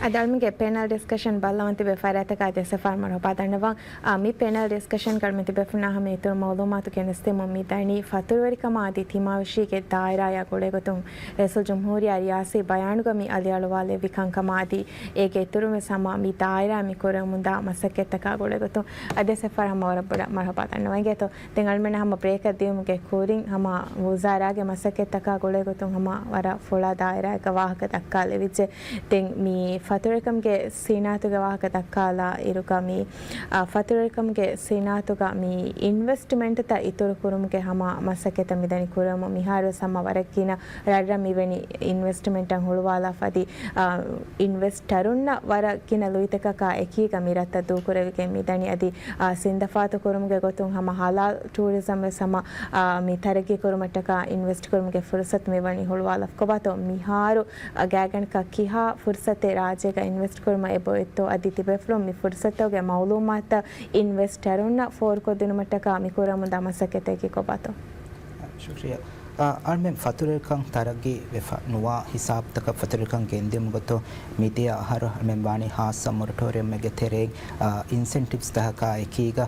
އަދި އަޅުމެންގެ ޕޭނަލް ޑިސްކަޝަން ބައްލަވަން ތިބޭ ފަރާތްތަކަށް ދެ ސަފަރަށް މަރުޙަބާ ދަންނަވަން. އާ، މި ޕޭނަލް ޑިސްކަޝަންގަ އަޅުމެން ތިބޭފުޅުންނާ ހަމަ އިތުރު މައުލޫމާތު ގެނެސްދެމުން މި ދަނީ ފަތުރުވެރިކަމާ އަދި ތިމާވެށީގެ ދާއިރާއާ ގުޅޭގޮތުން ރައީސުލްޖުމްހޫރިއްޔާ ރިޔާސީ ބަޔާނުގަ މި އަލިއަޅުވާލެއްވި ކަންކަމާ އަދި އޭގެ އިތުރުން ވެސް ހަމަ މި ދާއިރާ މި ކުރަމުންދާ މަސައްކަތްތަކާ ގުޅޭގޮތުން އަދި ސަފަރަށް ހަމަ ވަރަށް ބޮޑަށް މަރުޙަބާ ދަންނަވަން. އިނގޭތޯ، ދެން އަޅުމެންނަށް ހަމަ ބްރޭކަށް ދިޔުމުގެ ކުރިން ހަމަ ވުޒާރާގެ މަސައްކަތްތަކާ ގުޅޭގޮތުން ހަމަ ވަރަށް ފުޅާ ދާއިރާއެއްގަ ވާހަކަ ދައްކާލެވިއްޖެ. ދެން މި ފަތުރުވެރިކަމުގެ ސިނާއަތުގެ ވާހަކަ ދައްކާލާ އިރުގަ މި، އާ، ފަތުރުވެރިކަމުގެ ސިނާއަތުގަ މި އިންވެސްޓްމަންޓްތައް އިތުރު ކުރުމުގެ ހަމަ މަސައްކަތްތައް މިދަނީ ކުރަމުން. މިހާރުވެސް ހަމަ ވަރަށް ގިނަ ރަށްރަށް މިވެނި އިންވެސްޓްމަންޓަށް ހުޅުވާލާފަ އަދި، އާ، އިންވެސްޓަރުންނަށް ވަރަށް ގިނަ ލުއިތަކަކާ އެކީގަ މި ރަށްތައް ދޫކުރެވިގެން މިދަނީ. އަދި، އާ، ސިންދަފާތު ކުރުމުގެ ގޮތުން ހަމަ ހަލާލް ޓޫރިޒަމް ވެސް ހަމަ، އާ، މި ތަރައްގީ ކުރުމަށްޓަކާ އިންވެސްޓް ކުރުމުގެ ފުރުސަތު މިވަނީ ހުޅުވާލާފަ. ކޮބާތޯ މިހާރު ގާތްގަނޑަކަށް ކިހާ ފުރުސަތެއް ރާއްޖޭގަ އިންވެސްޓް ކުރުމަށް އެބައޮތްތޯ އަދި ތިބޭފުޅުން މި ފުރުސަތުގެ މައުލޫމާތުތައް އިންވެސްޓަރުންނަށް ފޯރުކޮށްދިނުމަށްޓަކާ މި ކުރަމުންދާ މަސައްކަތަކީ ކޮބާތޯ؟ ޝުކްރިޔާ. އަ، އަޅުމެން ފަތުރުވެރިކަން ތަރައްގީ ވެފަ ނުވާ ހިސާބުތަކަށް ފަތުރުވެރިކަން ގެންދިއުމުގެ ގޮތުން މިދިޔަ އަހަރު އަޅުމެން ވާނީ ހާއްސަ މޮރަޓޯރިއަމެއްގެ ތެރެއިން، އަ، އިންސެންޓިވްސްތަކާ އެކީގަ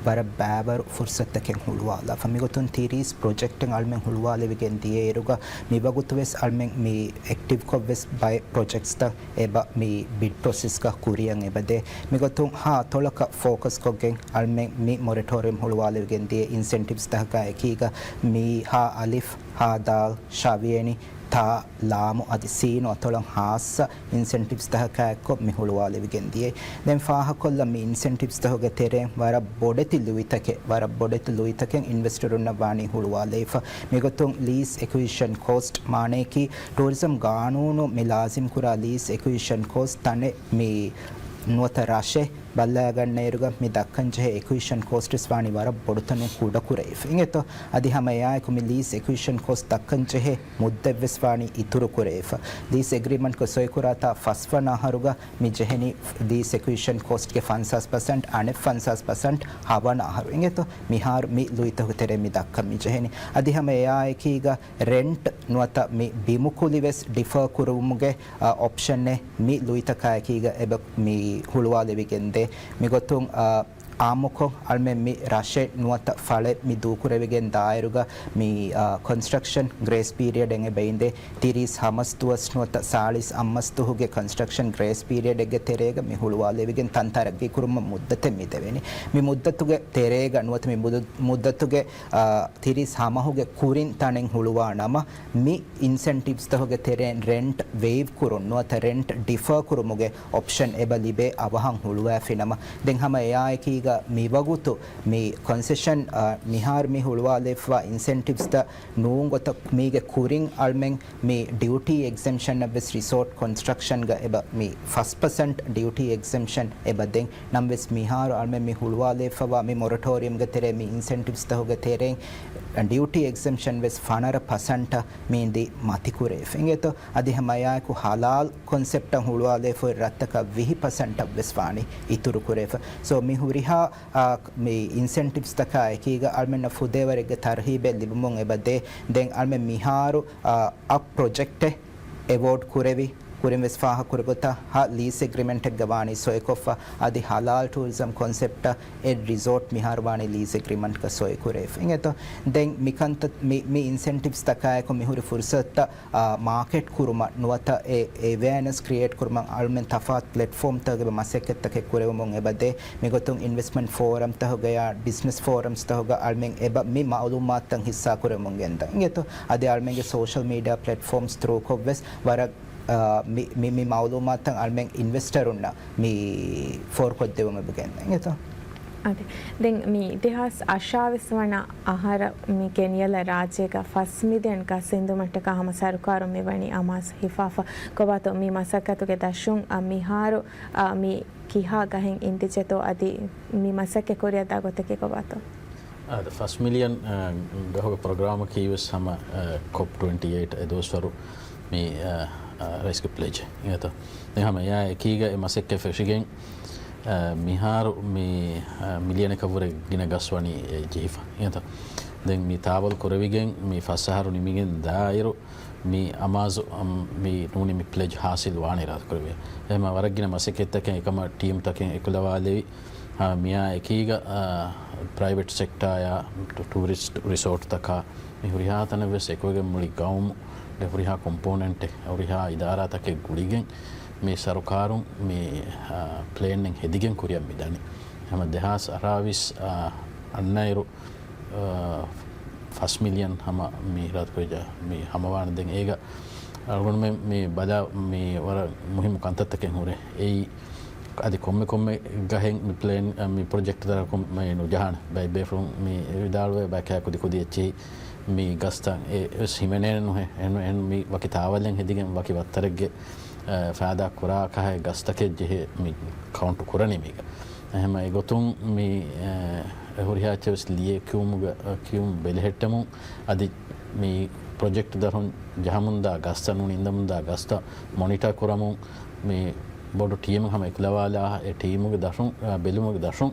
ވަރަށް ބައިވަރު ފުރުސަތުތަކެއް ހުޅުވާލާފަ. މިގޮތުން ތިރީސް ޕްރޮޖެކްޓެއް އަޅުމެން ހުޅުވާލެވިގެން ދިޔައިރުގަ މިވަގުތުވެސް އަޅުމެން މި އެކްޓިވްކޮށްވެސް ބައެއް ޕްރޮޖެކްޓްސްތައް އެބަ މި ބިޑް ޕްރޮސެސްގަ ކުރިއަށް އެބަދޭ. މިގޮތުން ހާ އަތޮޅަކަށް ފޯކަސްކޮށްގެން އަޅުމެން މި މޮރެޓޯރިއަމް ހުޅުވާލެވިގެން ދިޔަ އިންސެންޓިވްސްތަކާ އެކީގަ މި ހާ އަލިފް، ހާ ދާލް، ޝަވިޔަނި، ތާ ލާމު އަދި ސީނު އަތޮޅަށް ހާއްސަ އިންސެންޓިވްސްތަކާ އެއްކޮށް މި ހުޅުވާލެވިގެން ދިޔައީ. ދެން ފާހަގަކޮށްލަން މި އިންސެންޓިވްސްތަކުގެ ތެރެއިން ވަރަށް ބޮޑެތި ލުއިތަކެއް، ވަރަށް ބޮޑެތި ލުއިތަކެއް އިންވެސްޓަރުންނަށް ވާނީ ހުޅުވާލައިފަ. މިގޮތުން ލީސް އެކުއިޒިޝަން ކޯސްޓް މާނަޔަކީ ޓޫރިޒަމް ގާނޫނު މި ލާޒިމް ކުރާ ލީސް އެކުއިޒިޝަން ކޯސްޓް ތަނެއް މި ނުވަތަ ރަށެއް ބައްލައިގަންނައިރުގަ މި ދައްކަންޖެހޭ އެކުއިޒިޝަން ކޯސްޓްވެސް ވާނީ ވަރަށް ބޮޑުތަނުން ކުޑަކުރެވިފަ. އިނގޭތޯ؟ އަދި ހަމަ އެއާއެކު މި ލީސް އެކުއިޒިޝަން ކޯސްޓް ދައްކަންޖެހޭ މުއްދަތްވެސް ވާނީ އިތުރުކުރެވިފަ. ލީސް އެގްރީމަންޓްގަ ސޮއިކުރާތާ ފަސްވަނަ އަހަރުގަ މި ޖެހެނީ ލީސް އެކުއިޒިޝަން ކޯސްޓްގެ ފަންސާސް ޕަސެންޓް، އަނެއް ފަންސާސް ޕަސެންޓް ހަވަނަ އަހަރު. އިނގޭތޯ؟ މިހާރު މި ލުއިތަކުގެ ތެރޭ މި ދައްކަން މި ޖެހެނީ. އަދި ހަމަ އެއާއެކީގަ ރެންޓް ނުވަތަ މި ބިމުކުލިވެސް ޑިފާ ކުރުވުމުގެ، އަ، އޮޕްޝަނެއް މި ލުއިތަކާއެކީގަ އެބަ މި ހުޅުވާލެވިގެންދޭ. މިގޮތުން، އަ، އާއްމުކޮށް އަޅުމެން މި ރަށެއް ނުވަތަ ފަޅެއް މި ދޫކުރެވިގެން ދާއިރުގަ މި، އަ، ކޮންސްޓްރަކްޝަން ގްރޭސް ޕީރިއަޑެއް އެބައިނދޭ. ތިރީސް ހަމަސް ދުވަސް ނުވަތަ ސާޅީސް އަށްމަސް ދުވަހުގެ ކޮންސްޓްރަކްޝަން ގްރޭސް ޕީރިއަޑެއްގެ ތެރޭގަ މި ހުޅުވާލެވިގެން ތަން ތަރައްގީ ކުރުމަށް މުއްދަތެއް މި ދެވެނީ. މި މުއްދަތުގެ ތެރޭގަ ނުވަތަ މި މުދަ-، މުއްދަތުގެ، އަ، ތިރީސް ހަމަހުގެ ކުރިން ތަނެއް ހުޅުވާ ނަމަ، މި އިންސެންޓިވްސްތަކުގެ ތެރެއިން ރެންޓް ވެއިވް ކުރުން ނުވަތަ ރެންޓް ޑިފާ ކުރުމުގެ އޮޕްޝަން އެބަ ލިބޭ އަވަހަށް ހުޅުވާފިނަމަ، ދެން ހަމަ އެއާއެކީގަ މިވަގުތު މި ކޮންސެޝަން، އަ، މިހާރު މި ހުޅުވާލެވިފައިވާ އިންސެންޓިވްސްތައް ނޫން ގޮތަށް މީގެ ކުރިން އަޅުމެން މި ޑިއުޓީ އެގްޒެމްޝަންއަށްވެސް ރިސޯޓް ކޮންސްޓްރަކްޝަންގަ އެބަ މި ފަސް ޕަސެންޓް ޑިއުޓީ އެގްޒެމްޝަން އެބަ ދެން. ނަމަވެސް މިހާރު އަޅުމެން މި ހުޅުވާލެވިފައިވާ މި މޮރަޓޯރިއަމްގެ ތެރޭ މި އިންސެންޓިވްސްތަކުގެ ތެރެއިން ޑިއުޓީ އެގްޒެމްޝަން ވެސް ފަނަރަ ޕަސަންޓަށް މީނދި މަތިކުރެވިފަ. އިނގޭތޯ؟ އަދި ހަމައެއާއެކު ހަލާލް ކޮންސެޕްޓަށް ހުޅުވާލެވިފައި ރަށްތަކަށް ވިހި ޕަސަންޓަށް ވެސް ވާނީ އިތުރު ކުރެވިފަ. ސޯ މި ހުރިހާ، އާ، މި އިންސެންޓިވްސްތަކާ އެކީގަ އަޅުމެންނަށް ފުދޭވަރެއްގެ ތަރުހީބެއް ލިބުމުން އެބަދޭ. ދެން އަޅުމެން މިހާރު، އާ، އަށް ޕްރޮޖެކްޓެއް އެވޯޑް ކުރެވި، ކުރިން ވެސް ފާހަގަކުރި ގޮތަށް ހަ ލީސް އެގްރިމެންޓެއްގަ ވާނީ ސޮއިކޮށްފަ، އަދި ހަލާލް ޓޫރިޒަމް ކޮންސެޕްޓަށް އެ ރިސޯޓް މިހާރު ވާނީ ލީސް އެގްރިމެންޓްގަ ސޮއިކުރެވިފަ. އިނގޭތޯ؟ ދެން މިކަންތައް، މި، މި އިންސެންޓިވްސް ތަކާއެކު މިހުރި ފުރުސަތުތައް، އާ، މާކެޓް ކުރުމަށް ނުވަތަ އެ އެވެއާނެސް ކްރިއޭޓް ކުރުމަށް އަޅުމެން ތަފާތު ޕްލެޓްފޯމްތަކުގެ މަސައްކަތްތަކެއް ކުރެވެމުން އެބަދޭ. މިގޮތުން އިންވެސްޓްމަންޓް ފޯރަމްތަކުގަޔާ ބިޒްނަސް ފޯރަމްސްތަކުގަ އަޅުމެން އެބަ މި މައުލޫމާތުތައް ހިއްސާކުރެވެމުން ގެންދަން. އިނގޭތޯ؟ އަދި އަޅުމެންގެ ސޯޝަލް މީޑިއާ ޕްލެޓްފޯމްސް ތްރޫކޮށްވެސް ވަރަށް، އާ، މި، މި، މި މައުލޫމާތުތައް އަޅުމެން އިންވެސްޓަރުންނަށް މި ފޯރުކޮށްދެވުމެއް ގެންދަން. އިނގޭތޯ؟ އަދި ދެން މި ދެހާސް އަށާވީސް ވަނަ އަހަރަށް މި ގެންޔަލަށް ރާއްޖޭގަ ފަސް މިލިއަން ގަސް އިންދުމަށްޓަކާ ހަމަ ސަރުކާރުން މިވަނީ އަމާޒު ހިފާފަ. ކޮބާތޯ މި މަސައްކަތުގެ ދަށުން، އަ، މިހާރު، އަ، މި ކިހާ ގަހެއް އިންދިއްޖެތޯ އަދި މި މަސައްކަތް ކުރިއަށްދާ ގޮތަކީ ކޮބާތޯ؟ އާދެ، ފަސް މިލިއަން، އަ، ގަހުގެ ޕްރޮގްރާމަކީ ވެސް ހަމަ، އަ، ކޮޕް ޓްވެންޓީ އެއިޓް އެ ދުވަސްވަރު މި، އަ، އަ، ރައީސްގެ ޕްލެޖް. އިނގޭތޯ؟ ދެން ހަމަ އެއާ އެކީގަ އެ މަސައްކަތް ފެށިގެން، އަ، މިހާރު މި، އަ، މިލިއަނަކަށްވުރެ ގިނަ ގަސް ވަނީ އެ ޖެހިފަ. އިނގޭތޯ؟ ދެން މި ތާވަލް ކުރެވިގެން މި ފަސް އަހަރު ނިމިގެން ދާއިރު، މި އަމާޒު، އަމް، މި ނޫނީ މި ޕްލެޖް ހާސިލް ވާނެ އިރާދަކުރެވޭ. އެހެންމަ ވަރަށް ގިނަ މަސައްކަތްތަކެއް އެކަމަށް ޓީމްތަކެއް އެކުލަވާލެވި، އާ، މިއާ އެކީގަ، އާ، ޕްރައިވެޓް ސެކްޓާއާ ޓު-، ޓޫރިސްޓް ރިސޯޓްތަކާ މި ހުރިހާ ތަނެއް ވެސް އެކުވެގެން މުޅި ގައުމުގެ ހުރިހާ ކޮމްޕޯނެންޓެއް، ހުރިހާ އިދާރާތަކެއް ގުޅިގެން މި ސަރުކާރުން މި، އާ، ޕްލޭނެއް ހެދިގެން ކުރިއަށް މި ދަނީ. ހަމަ ދެހާސް އަށާވީސް، އާ، އަންނައިރު، އާ، ފަސް މިލިއަން ހަމަ މި ރާތްކުރިޖާ މި ހަމަވާނެ. ދެން އޭގަ އަޅުގަނޑުމެން މި ބަލާ މި ވަރަށް މުހިއްމު ކަންތައްތަކެއް ހުރޭ. އެއީ އަދި ކޮންމެ ކޮންމެ ގަހެއް މި ޕްލޭން، މި ޕްރޮޖެކްޓް ދަރަކުން މި ނުޖަހާނެ. ބައެއް ބޭފުޅުން މި ވިދާޅުވޭ ބައެއް ކައި ކުދި ކުދި އެއްޗެހި މި ގަސްތައް އެ ވެސް ހިމެނޭނެ ނުހޭ. އެހެން، އެހެން މި ވަކި ތާވަލެއް ހެދިގެން ވަކި ވައްތަރެއްގެ، އެ، ފައިދާ ކުރާ ކަހަލަ ގަސްތަކެއް ޖެހޭ މި ކައުންޓު ކުރަނީ މީގަ. އެހެންމަ އެގޮތުން މި، އެ، އެ ހުރިހާ އެއްޗެއް ވެސް ލިޔެ ކިޔުމުގަ، އެ، ކިޔުން ބެލެހެއްޓެމުން އަދި މި ޕްރޮޖެކްޓް ދަށުން ޖަހަމުންދާ ގަސްތައް ނޫނީ އިންދަމުންދާ ގަސްތައް މޮނިޓަ ކުރަމުން މި ބޮޑު ޓީމެއް ހަމަ އެކުލަވާލާ އެ ޓީމުގެ ދަށުން، އަ، ބެލުމުގެ ދަށުން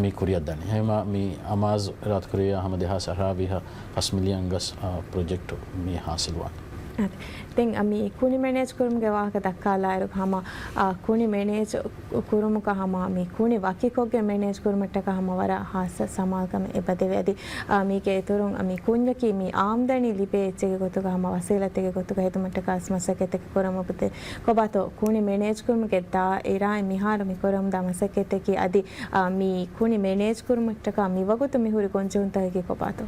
މި ކުރިއަށްދަނީ. އެހެންމަ މި އަމާޒު އިރާދަކުރިޔާ ހަމަ ދެހާސް އަށާވީހަށް ފަސް މިލިއަން ގަސް، އަ، ޕްރޮޖެކްޓު މި ހާސިލްވާނެ. އަދި ދެން އަ، މި ކުނި މެނޭޖް ކުރުމުގެ ވާހަކަ ދައްކާލާއިރު ހަމަ، އަ، ކުނި މެނޭޖް ކުރުމުގަ ހަމަ މި ކުނި ވަކިކޮށްގެން މެނޭޖް ކުރުމަށްޓަކާ ހަމަ ވަރަށް ހާއްސަ ސަމާލުކަމެއް އެބަދެވޭ. އަދި، އާ، މީގެ އިތުރުން، އާ، މި ކުންޏަކީ މި އާމްދަނީ ލިބޭ އެއްޗެއްގެ ގޮތުގަ ހަމަ ވަސީލަތެއްގެ ގޮތުގަ ހެދުމަށްޓަކާ މަސައްކަތްތަކެއް ކުރަމުން އެބަދޭ. ކޮބާތޯ ކުނި މެނޭޖް ކުރުމުގެ ދާއިރާއިން މިހާރު މި ކުރަމުންދާ މަސައްކަތްތަކީ އަދި، އާ، މި ކުނި މެނޭޖް ކުރުމަށްޓަކާ މިވަގުތު މިހުރި ގޮންޖެހުންތަކަކީ ކޮބާތޯ؟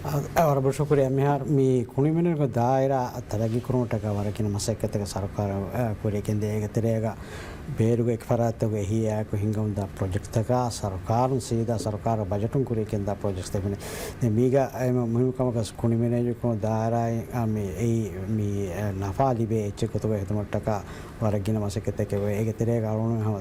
އަ، އަ، ވަރަށް ބޮޑު ޝުކުރިއްޔާ. މިހާރު މި ކުނި މެނޭޖްގެ ދާއިރާ ތަރައްގީ ކުރުމަށްޓަކާ ވަރަށް ގިނަ މަސައްކަތްތަކެއް ސަރުކާރުން، އަ، ކުރިއަށް ގެންދޭ. އޭގެ ތެރޭގަ ބޭރުގެ އެކި ފަރާތްތަކުގެ އެހީއާއެކު ހިންގަމުންދާ ޕްރޮޖެކްޓްތަކާ ސަރުކާރުން ސީދާ ސަރުކާރު ބަޖެޓުން ކުރިއަށް ގެންދާ ޕްރޮޖެކްޓްތައް ހުންނެ. ދެން މީގަ އެންމެ މުހިންމު ކަމަކަށް ކުނި މެނޭޖުކުރުމުގެ ދާއިރާއިން، އަ، މި އެއީ މި، އަ، ނަފާ ލިބޭ އެއްޗެއް ގޮތުގަ ހެދުމަށްޓަކާ ވަރަށް ގިނަ މަސައްކަތްތަކެއް ވޭ. އޭގެ ތެރޭގަ އަޅުގަނޑު ހަމަ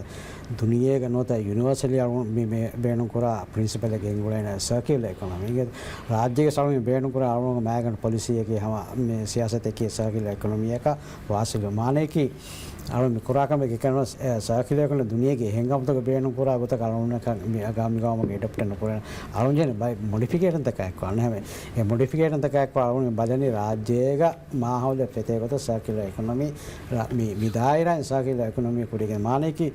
ދުނިޔޭގަ ނުވަތަ ޔުނިވާސަލީ އަޅުގަނޑު މި، މި ބޭނުންކުރާ ޕްރިންސިޕަލެއް ގެންގުޅޭނެ ސަރކިއުލަރ އިކޮނޮމީ. އިނގޭ ރާއްޖޭގެ އަޅުގަނޑު މި ބޭނުންކުރާ އަޅުގަނޑު މައިގަނޑު ޕޮލިސީއަކީ ހަމަ މި ސިޔާސަތަކީ ސަރކިއުލަރ އިކޮނޮމީއަކަށް ވާސިލު. މާނަޔަކީ އަޅުގަނޑު މި ކުރާ ކަމެއް ކެންވަސް، އެ، ސަރކިއުލަރ އިކޮނޮމީ ދުނިޔޭގެ އެހެން ކަމުތަކަށް ބޭނުންކުރާ ގޮތަކަށް އަޅުގަނޑަކަށް މި ގާ-، މި ގައުމުގެ އެޑަޕްޓެއް ނުކުރޭ. އަޅުގަނޑު ޖެހޭނެ ބައެއް މޮޑިފިކޭޝަންތަކާއެކު އަންނަ ހަމެ އެ މޮޑިފިކޭޝަންތަކާއެކު އަޅުގަނޑު ބަލަނީ ރާއްޖޭގަ މާހައުލެއް ފެތޭ ގޮތަށް ސަރކިއުލަރ އިކޮނޮމީ ރ-، މި، މި ދާއިރާއިން ސަރކިއުލަރ އިކޮނޮމީ ކުރިގެން. މާނަޔަކީ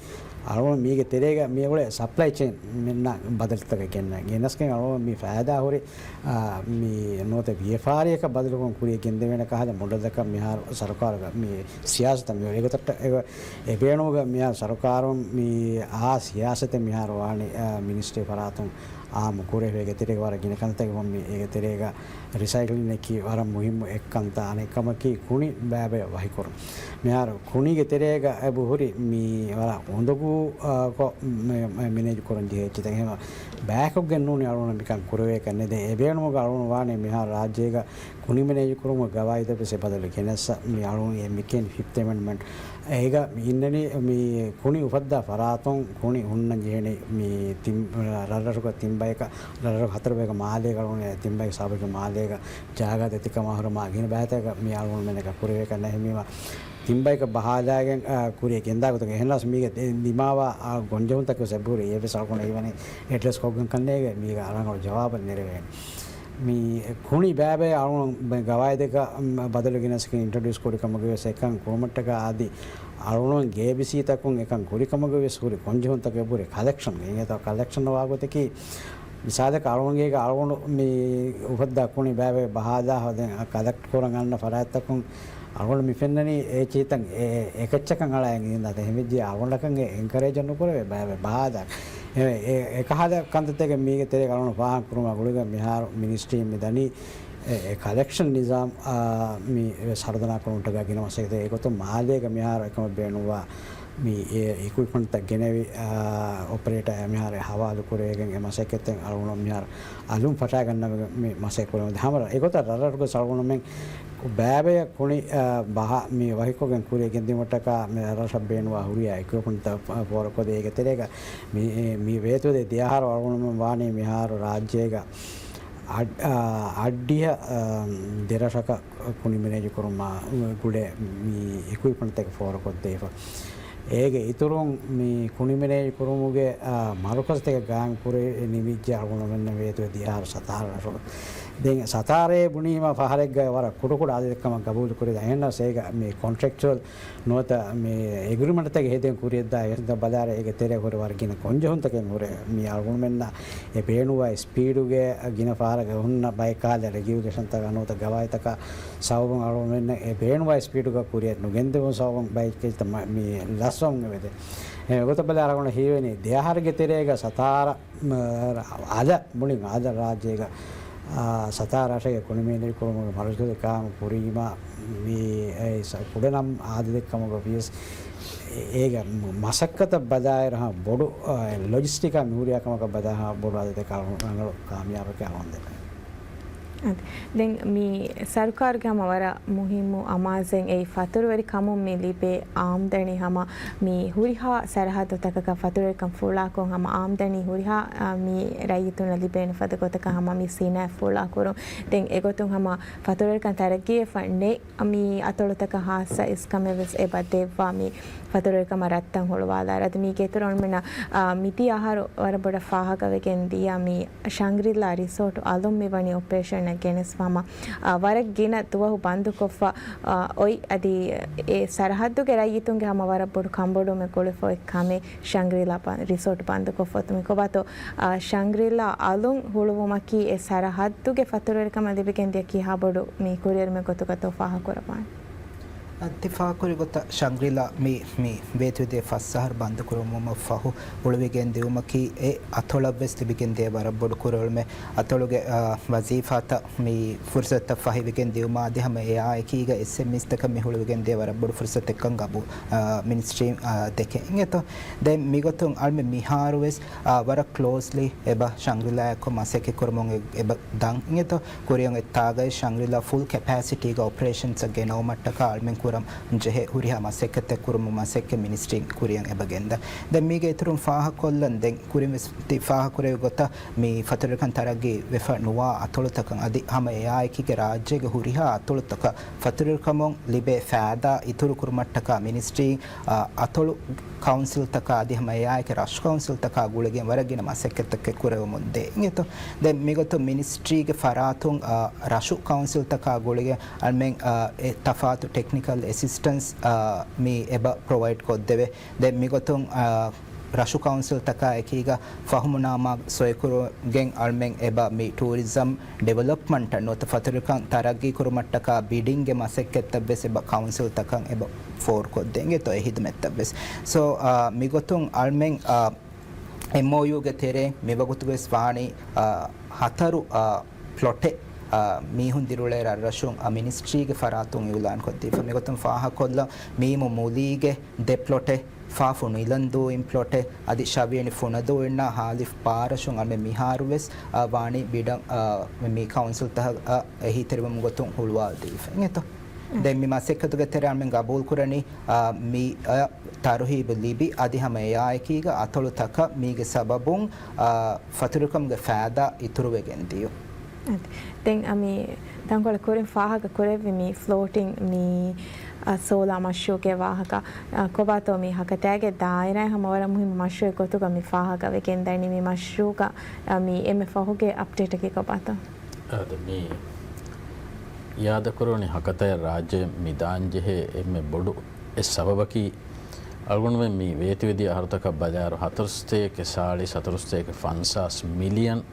އަޅުގަނޑު މީގެ ތެރޭގަ މި އުޅޭ ސަޕްލައި ޗެއިން މިންނަ ބަދަލުތަކެއް ގެންނަ. ގެނަސްގެން އަޅުގަނޑު މި ފައިދާ ހުރި، އާ، މި ނުވަތަ ވިޔަފާރިއަކަށް ބަދަލުކޮށް ކުރިއަށް ގެންދެވޭނެ ކަހަލަ މޮޑެލްތަކަށް މިހާރު ސަރުކާރުގަ މި ސިޔާސަތަށް މި އެގޮތަށް އެ، އެ ބޭނުމުގަ މިހާރު ސަރުކާރުން މި އާ ސިޔާސަތެއް މިހާރު ވާނީ، އާ، މިނިސްޓްރީ ފަރާތުން އާއްމު ކުރެވޭ. އޭގެ ތެރޭގަ ވަރަށް ގިނަ ކަންތައް މި އޭގެ ތެރޭގަ ރިސައިކްލިންއަކީ ވަރަށް މުހިއްމު އެއްކަންތައް. އަނެއް ކަމަކީ ކުނި ބައިބަޔަށް ވަހިކުރުން. މިހާރު ކުނިގެ ތެރޭގަ އެބަ ހުރި މި ވަރަށް އުނދަގޫ، އާ، ކޮށް މެ-، މެ-، މެނޭޖް ކުރަން ޖެހޭ އެއްޗިތައް. އެހެން ބަޔަކު ގެންނޫނީ އަޅުގަނޑު މިކަން ކުރެވޭކަށް ނެތް. ދެން އެ ބޭނުމުގަ އަޅުގަނޑު ވާނީ މިހާރު ރާއްޖޭގަ ކުނި މެނޭޖް ކުރުމުގެ ގަވާއިދަށް ވެސް އެ ބަދަލު ގެނެއްސަ. މި އަޅުގަނޑު އެ މިކެން ފިފްތު އެމެންޑްމަންޓް. އޭގަ މި އިންނަނީ މި ކުނި އުފައްދާ ފަރާތުން ކުނި ހުންނަން ޖެހެނީ މި ތިން، ރަށްރަށުގަ ތިން ބަޔަކަށް، ރަށްރަށު ހަތަރު ބަޔަކަށް މާލޭގަ އަޅުގަނޑު ތިން ބަޔަކު ސަބަބުގެ މާލޭގަ ޖާގަ ދެތިކަމާ ހުރެ މާ ގިނަ ބައިތަކަށް މި އަޅުގަނޑުމެންނަކަށް ކުރެވޭކަށް ނެހެމީމަ ތިން ބަޔަކަށް ބަހާލާގެން، އާ، ކުރިއަށް ގެންދާ ގޮތުން އެހެންނަސް މީގެ ދި-، ދިމާވާ، އާ، ގޮންޖެހުންތަކެއް ވެސް އެބަހުރި. އެ ވެސް އަޅުގަނޑު އެއީ އެޑްރެސް ކޮށްގެން ކަންނޭގެ މީގަ ރަނގަޅު ޖަވާބެއް ނެރެވޭނެ. މި ކުނި ބައިބަޔަށް އަޅުގަނޑު ގަވާއިދަކަށް ބަދަލު ގެނެސްގެން އިންޓްރޮޑިއުސް ކުރި ކަމުގަ ވެސް އެކަން ކުރުމަށްޓަކާ އަދި އަޅުގަނޑު ގޭބިސީތަކުން އެކަން ކުރި ކަމުގަ ވެސް ހުރި ގޮންޖެހުންތަކެއް ހުރި ކަލެކްޝަން. އިނގޭތޯ ކަލެކްޝަން ވާގޮތަކީ މިސާލަކަށް އަޅުގަނޑުގޭގަ އަޅުގަނޑު މި އުފައްދާ ކުނި ބައިބަޔަށް ބަހާލާ ހަދަ ކަލެކްޓް ކުރަން އަންނަ ފަރާތްތަކުން އަޅުގަނޑު މި ފެންނަނީ އެ ޗީތަން އެ، އެ، އެކައްޗަކަށް އަޅައިގެން އިންދާ ތެހެމެއްޖެ އަޅުގަނޑަކަށް އެ އެންކަރޭޖެއް ނުކުރެވޭ ބައިބަޔަށް ބަހާލާ. އެ، އެ، އެކަހަލަ ކަންތައްތަކެއް މީގެ ތެރޭގަ އަޅުގަނޑު ފާހަގަ ކުރުމާ ގުޅިގެން މިހާރު މިނިސްޓްރީން މި ދަނީ އެ، އެ ކަލެކްޝަން ނިޒާމް، އާ، މި ސަރުދަނާ ކުރުމަށްޓަކާ ގިނަ މަސައްކަތެއް. އެގޮތުން މާލޭގަ މިހާރު އެކަމަށް ބޭނުންވާ މި އެ އިކުއިޕްމަންޓްތައް ގެނެވި، އާ، އޮޕަރޭޓަރ މިހާރު ހަވާލު ކުރެވިގެން އެ މަސައްކަތްތައް އަޅުގަނޑު މިހާރު އަލުން ފަށާގަންނަވަން މި މަސައްކަތް ކުރަމުން ހަމަ އެގޮތަށް ރަށްރަށުގެ އަޅުގަނޑުމެން ބައިބަޔަށް ކުނި، އާ، ބަހާ މި ވަހިކޮށްގެން ކުރިއަށް ގެންދިއުމަށްޓަކާ މި ރަށްރަށަށް ބޭނުންވާ ހުރިހާ އިކުއިޕްމަންޓްތައް ފޯރުކޮށްދޭ. އޭގެ ތެރޭގަ މި، މި ވޭތުވެދޭ ދެއަހަރު އަޅުގަނޑުމެން ވާނީ މިހާރު ރާއްޖޭގަ އައް-، އާ، އައްޑިހަ، އާ، ދެރަށަކަށް ކުނި މެނޭޖު ކުރުމާ ގުޅޭ މި އިކުއިޕްމަންޓްތަކެއް ފޯރުކޮށްދީފަ. އޭގެ އިތުރުން މި ކުނި މެނޭޖު ކުރުމުގެ، އާ، މަރުކަޒުތަކެއް ގާއިމް ކުރެވި ނިމިއްޖެ އަޅުގަނޑުމެންނަށް ވޭތުވެ ދިޔަ އަހަރު ސަތާރަ ރަށު. ދެން ސަތާރައޭ ބުނީމަ ފަހަރެއްގަ ވަރަށް ކުޑަކުޑަ އަދަދެއްކަމަށް ގަބޫލު ކުރި އެހެންނަސް އޭގަ މި ކޮންޓްރެކްޗުއަލް ނުވަތަ މި އެގްރިމަންޓްތަކެއް ހެދެން ކުރިއަށްދާ އެހެން ބަލާރަ އޭގެ ތެރޭ ހުރި ވަރަށް ގިނަ ގޮންޖެހުންތަކެއް ހުރެ މި އަޅުގަނޑުމެންނަށް އެ ބޭނުވާ ސްޕީޑުގެ ގިނަ ފަހަރަކަށް ހުންނަ ބައެއް ކަހަލަ ރެގިއުލޭޝަންތަކާ ނުވަތަ ގަވާއިދުތަކާ ސަބަބުން އަޅުގަނޑުމެންނަށް އެ ބޭނުވާ ސްޕީޑުގަ ކުރިއަށް ނުގެންދެވުން ސަބަބުން ބައެއް ކައްޗިތައް މަ-، މި ލަސްވަމުން އެބަދޭ. އެ ގޮތަށް ބަލާ އަޅުގަނޑަށް ހީވެނީ ދެއަހަރުގެ ތެރޭގަ ސަތާރަ، މަ-، އަލަށް މުޅިން އަލަށް ރާއްޖޭގަ، އާ، ސަތާރަ ރަށެއް ކުނި މެނޭޖް ކުރުމުގެ މަރުކަޒު ޤާއިމު ކުރީމަ މި އެ ސަ-، ކުޑަނަމް އާދަދެއްކަމުގަ ވިޔަސް އޭގެ މަސައްކަތަށް ބަލާއިރު ހަމަ ބޮޑު، އާ، ލޮޖިސްޓިކާ މި ހުރިހާ ކަމަކަށް ބަލާ ހަމަ ބޮޑު އާދަދެއް ރަނގަޅު ކާމިޔާބެކޭ އަޅުގަނޑު ދެކެނީ. އަދި ދެން މި ސަރުކާރުގެ ހަމަ ވަރަށް މުހިއްމު އަމާޒެއް އެއީ ފަތުރުވެރި ކަމުން މި ލިބޭ އާމްދަނީ ހަމަ މި ހުރިހާ ސަރަހައްދުތަކަކަށް ފަތުރުވެރިކަން ފުޅާކޮށް ހަމަ އާމްދަނީ ހުރިހާ، އާ، މި ރައްޔިތުންނަށް ލިބޭނެ ފަދަ ގޮތަކަށް ހަމަ މި ސިނާއަތް ފުޅާކުރުން. ދެން އެގޮތުން ހަމަ ފަތުރުވެރިކަން ތަރައްގީވެފަ ނެތް މި އަތޮޅުތަކަށް ހާއްސަ އިސްކަމެއް ވެސް އެބަ ދެއްވާ މި ފަތުރުވެރިކަމަށް ރަށްތައް ހުޅުވާލާއިރު. އަދި މީގެ އިތުރަށް އަޅުމެންނަށް، އާ، މިދިޔަ އަހަރު ވަރަށް ބޮޑަށް ފާހަގަވެގެން ދިޔަ މި ޝަންގްރިލާ ރިސޯޓު އަލުން މިވަނީ އޮޕަރޭޝަނަށް ގެނެސްފަ ހަމަ، އާ، ވަރަށް ގިނަ ދުވަހު ބަންދުކޮށްފަ، އާ، އޮތް އަދި އެ ސަރަހައްދުގެ ރައްޔިތުންގެ ހަމަ ވަރަށް ބޮޑު ކަންބޮޑުވުމެއް ގުޅިފަ އޮތް ކަމެއް ޝަންގްރިލާ ބަ-، ރިސޯޓު ބަންދުކޮށްފަ އޮތުމެއް. ކޮބާތޯ، އާ، ޝަންގްރިލާ އަލުން ހުޅުވުމަކީ އެ ސަރަހައްދުގެ ފަތުރުވެރިކަމަށް ލިބިގެން ދިޔަ ކިހާ ބޮޑު މި ކުރިއެރުމެއް ގޮތުގަތޯ ފާހަގަކުރައްވާނެ؟ އަދި ފާހަގަކުރި ގޮތަށް ޝަންގްރިލާ މި، މި ވޭތުވެދިޔަ ފަސް އަހަރު ބަންދުކުރުމަށް ފަހު ހުޅުވިގެން ދިއުމަކީ އެ އަތޮޅަށްވެސް ލިބިގެން ދިޔަ ވަރަށް ބޮޑު ކުރިއެރުމެއް. އަތޮޅުގެ، އާ، ވަޒީފާތައް މި ފުރުސަތަށް ފަހިވެގެން ދިއުމާ އަދި ހަމަ އެއާއެކީގަ އެސްއެމްއީސްތަކަށް މި ހުޅުވިގެން ދިޔަ ވަރަށް ބޮޑު ފުރުސަތެއްކަން ގަބޫ-، އާ، މިނިސްޓްރީން، އާ، ދެކެ އިނގޭތޯ. ދެން މިގޮތުން އަޅުމެން މިހާރުވެސް، އާ، ވަރަށް ކްލޯސްލީ އެބަ ޝަންގްރިލާއާއެކު މަސައްކަތް ކުރުމުން އެ-، އެބަ ދަން އިނގޭތޯ. ކުރިއަށް އޮތް ތާގައި ޝަންގްރިލާ ފުލް ކެޕޭސިޓީގަ އޮޕަރޭޝަންސްއަށް ގެނައުމަށްޓަކާ އަޅުމެން ކުރަން ޖެހޭ ހުރިހާ މަސައްކަތެއް ކުރުމުގެ މަސައްކަތް މިނިސްޓްރީން ކުރިއަށް އެބަ ގެންދާ. ދެން މީގެ އިތުރުން ފާހަގަކޮށްލަން ދެން ކުރިން ވެސް ތި ފާހަގަކުރެއްވި ގޮތަށް މި ފަތުރުވެރިކަން ތަރައްގީ ވެފަ ނުވާ އަތޮޅުތަކަށް އަދި ހަމަ އެއާއެކީގަ ރާއްޖޭގެ ހުރިހާ އަތޮޅުތަކަށް ފަތުރުވެރިކަމުން ލިބޭ ފައިދާ އިތުރު ކުރުމަށްޓަކާ މިނިސްޓްރީ، އާ، އަތޮޅު ކައުންސިލްތަކާ އަދި ހަމަ އެއާއެކީ ރަށު ކައުންސިލްތަކާ ގުޅިގެން ވަރަށް ގިނަ މަސައްކަތްތަކެއް ކުރެވެމުން ދޭ އިނގޭތޯ. ދެން މިގޮތުން މިނިސްޓްރީގެ ފަރާތުން، އާ، ރަށު ކައުންސިލްތަކާ ގުޅިގެން އަޅުމެން، އާ، އެ ތަފާތު ޓެކްނިކަލް އެސިސްޓަންސް، އާ، މި އެބަ ޕްރޮވައިޑް ކޮށްދެވޭ. ދެން މިގޮތުން، އާ، ރަށު ކައުންސިލްތަކާ އެކީގަ ފަހުމުނާމާ ސޮއިކުރުގެން އަޅުމެން އެބަ މި ޓޫރިޒަމް ޑިވެލޮޕްމަންޓަށް ނުވަތަ ފަތުރުވެރިކަން ތަރައްގީ ކުރުމަށްޓަކާ ބިޑިންގގެ މަސައްކަތްތައް ވެސް އެބަ ކައުންސިލްތަކަށް އެބަ ފޯރުކޮށްދޭނގޭތޯ އެ ހިދުމަތްތައް ވެސް. ސޯ، އާ، މިގޮތުން އަޅުމެން، އާ، އެމްއޯޔޫގެ ތެރޭ މިވަގުތު ވެސް ވާނީ، އާ، ހަތަރު، އާ، ޕްލޮޓެއް މީހުން ދިރިއުޅޭ ރަށްރަށުން މިނިސްޓްރީގެ ފަރާތުން އިއުލާންކޮށްދީފަ. މިގޮތުން ފާހަގަކޮށްލަން މީމު މުލީގެ ދެ ޕްލޮޓެއް ފާފު ނިލަންދޫއިން ޕްލޮޓެއް އަދި ޝަވިޔަނި ފުނަދޫއިންނާ ހާލިފް ބާރަށުން އަޅުމެން މިހާރުވެސް ވާނީ ބިޑަށް މި ކައުންސިލްތަކަށް އެހީތެރިވުމުގެ ގޮތުން ހުޅުވާލަދީފަ އިނގޭތޯ. ދެން މި މަސައްކަތުގެ ތެރެއަށް އަޅުމެން ގަބޫލުކުރަނީ މި ތަރުހީބު ލިބި އަދި ހަމަ އެއާއެކީގަ އަތޮޅުތަކަށް މީގެ ސަބަބުން ފަތުރުކަމުގެ ފައިދާ އިތުރުވެގެން ދިޔުން. ދެން މި ތަންކޮޅެއް ކުރިން ފާހަގަ ކުރެއްވި މި ފްލޯޓިން މި ސޯލާ މަޝްރޫޢުގެ ވާހަކަ ކޮބާތޯ މި ހަކަތައިގެ ދާއިރާއިން ހަމަ ވަރަށް މުހިއްމު މަޝްރޫޢެއް ގޮތުގަ މި ފާހަގަވެގެން ދަނީ. މި މަޝްރޫޢުގަ މި އެންމެ ފަހުގެ އަޕްޑޭޓަކީ ކޮބާތޯ؟ އާދެ، މި އިއާދަކުރުވަނި ހަކަތައެއް ރާއްޖެ މި ދާންޖެހޭ އެންމެ ބޮޑު އެއް ސަބަބަކީ، އަޅުގަނޑުމެން މި ވޭތުވެދިޔަ އަހަރުތަކަށް ބަލާއިރު، ހަތަރުސަތޭކަ ސާޅީސް ހަތަރުސަތޭކަ ފަންސާސް މިލިއަން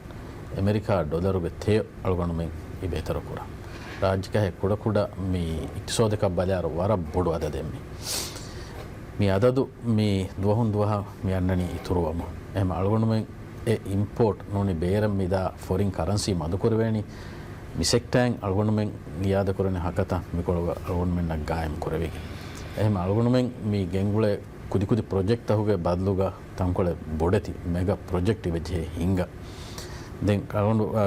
އެމެރިކާ ޑޮލަރުގެ ތެޔޮ އަޅުގަނޑުމެން އިބޭތެރެކުރާ. ރާއްޖެކަހެއް ކުޑަކުޑަ މި އިޤްތިޞާދަކަށް ބަލާއިރު ވަރަށް ބޮޑު އަދަދެއް މި. މި އަދަދު މި ދުވަހުން ދުވަހަށް މި އަންނަނީ އިތުރުވަމުން. އެހެން އަޅުގަނޑުމެން އެ އިމްޕޯޓް ނޫނީ ބޭރަށް މިދާ ފޮރިން ކަރަންސީ މަދުކުރެވޭނީ. މި ސެކްޓާއިން އަޅުގަނޑުމެން އިއާދަކުރަނީ ހަކަތަ މިކޮޅުގަ އަޅުގަނޑުމެންނަށް ގާއިމް ކުރެވިގެން. އެހެން އަޅުގަނޑުމެން މި ގެންގުޅޭ ކުދިކުދި ޕްރޮޖެކްޓްތަކުގެ ބަދަލުގަ ތަންކޮޅެއް ބޮޑެތި މެގަ ޕްރޮޖެކްޓް އިވެޖެހޭ ހިނގާ. ދެން އަޅުގަނޑު، އާ،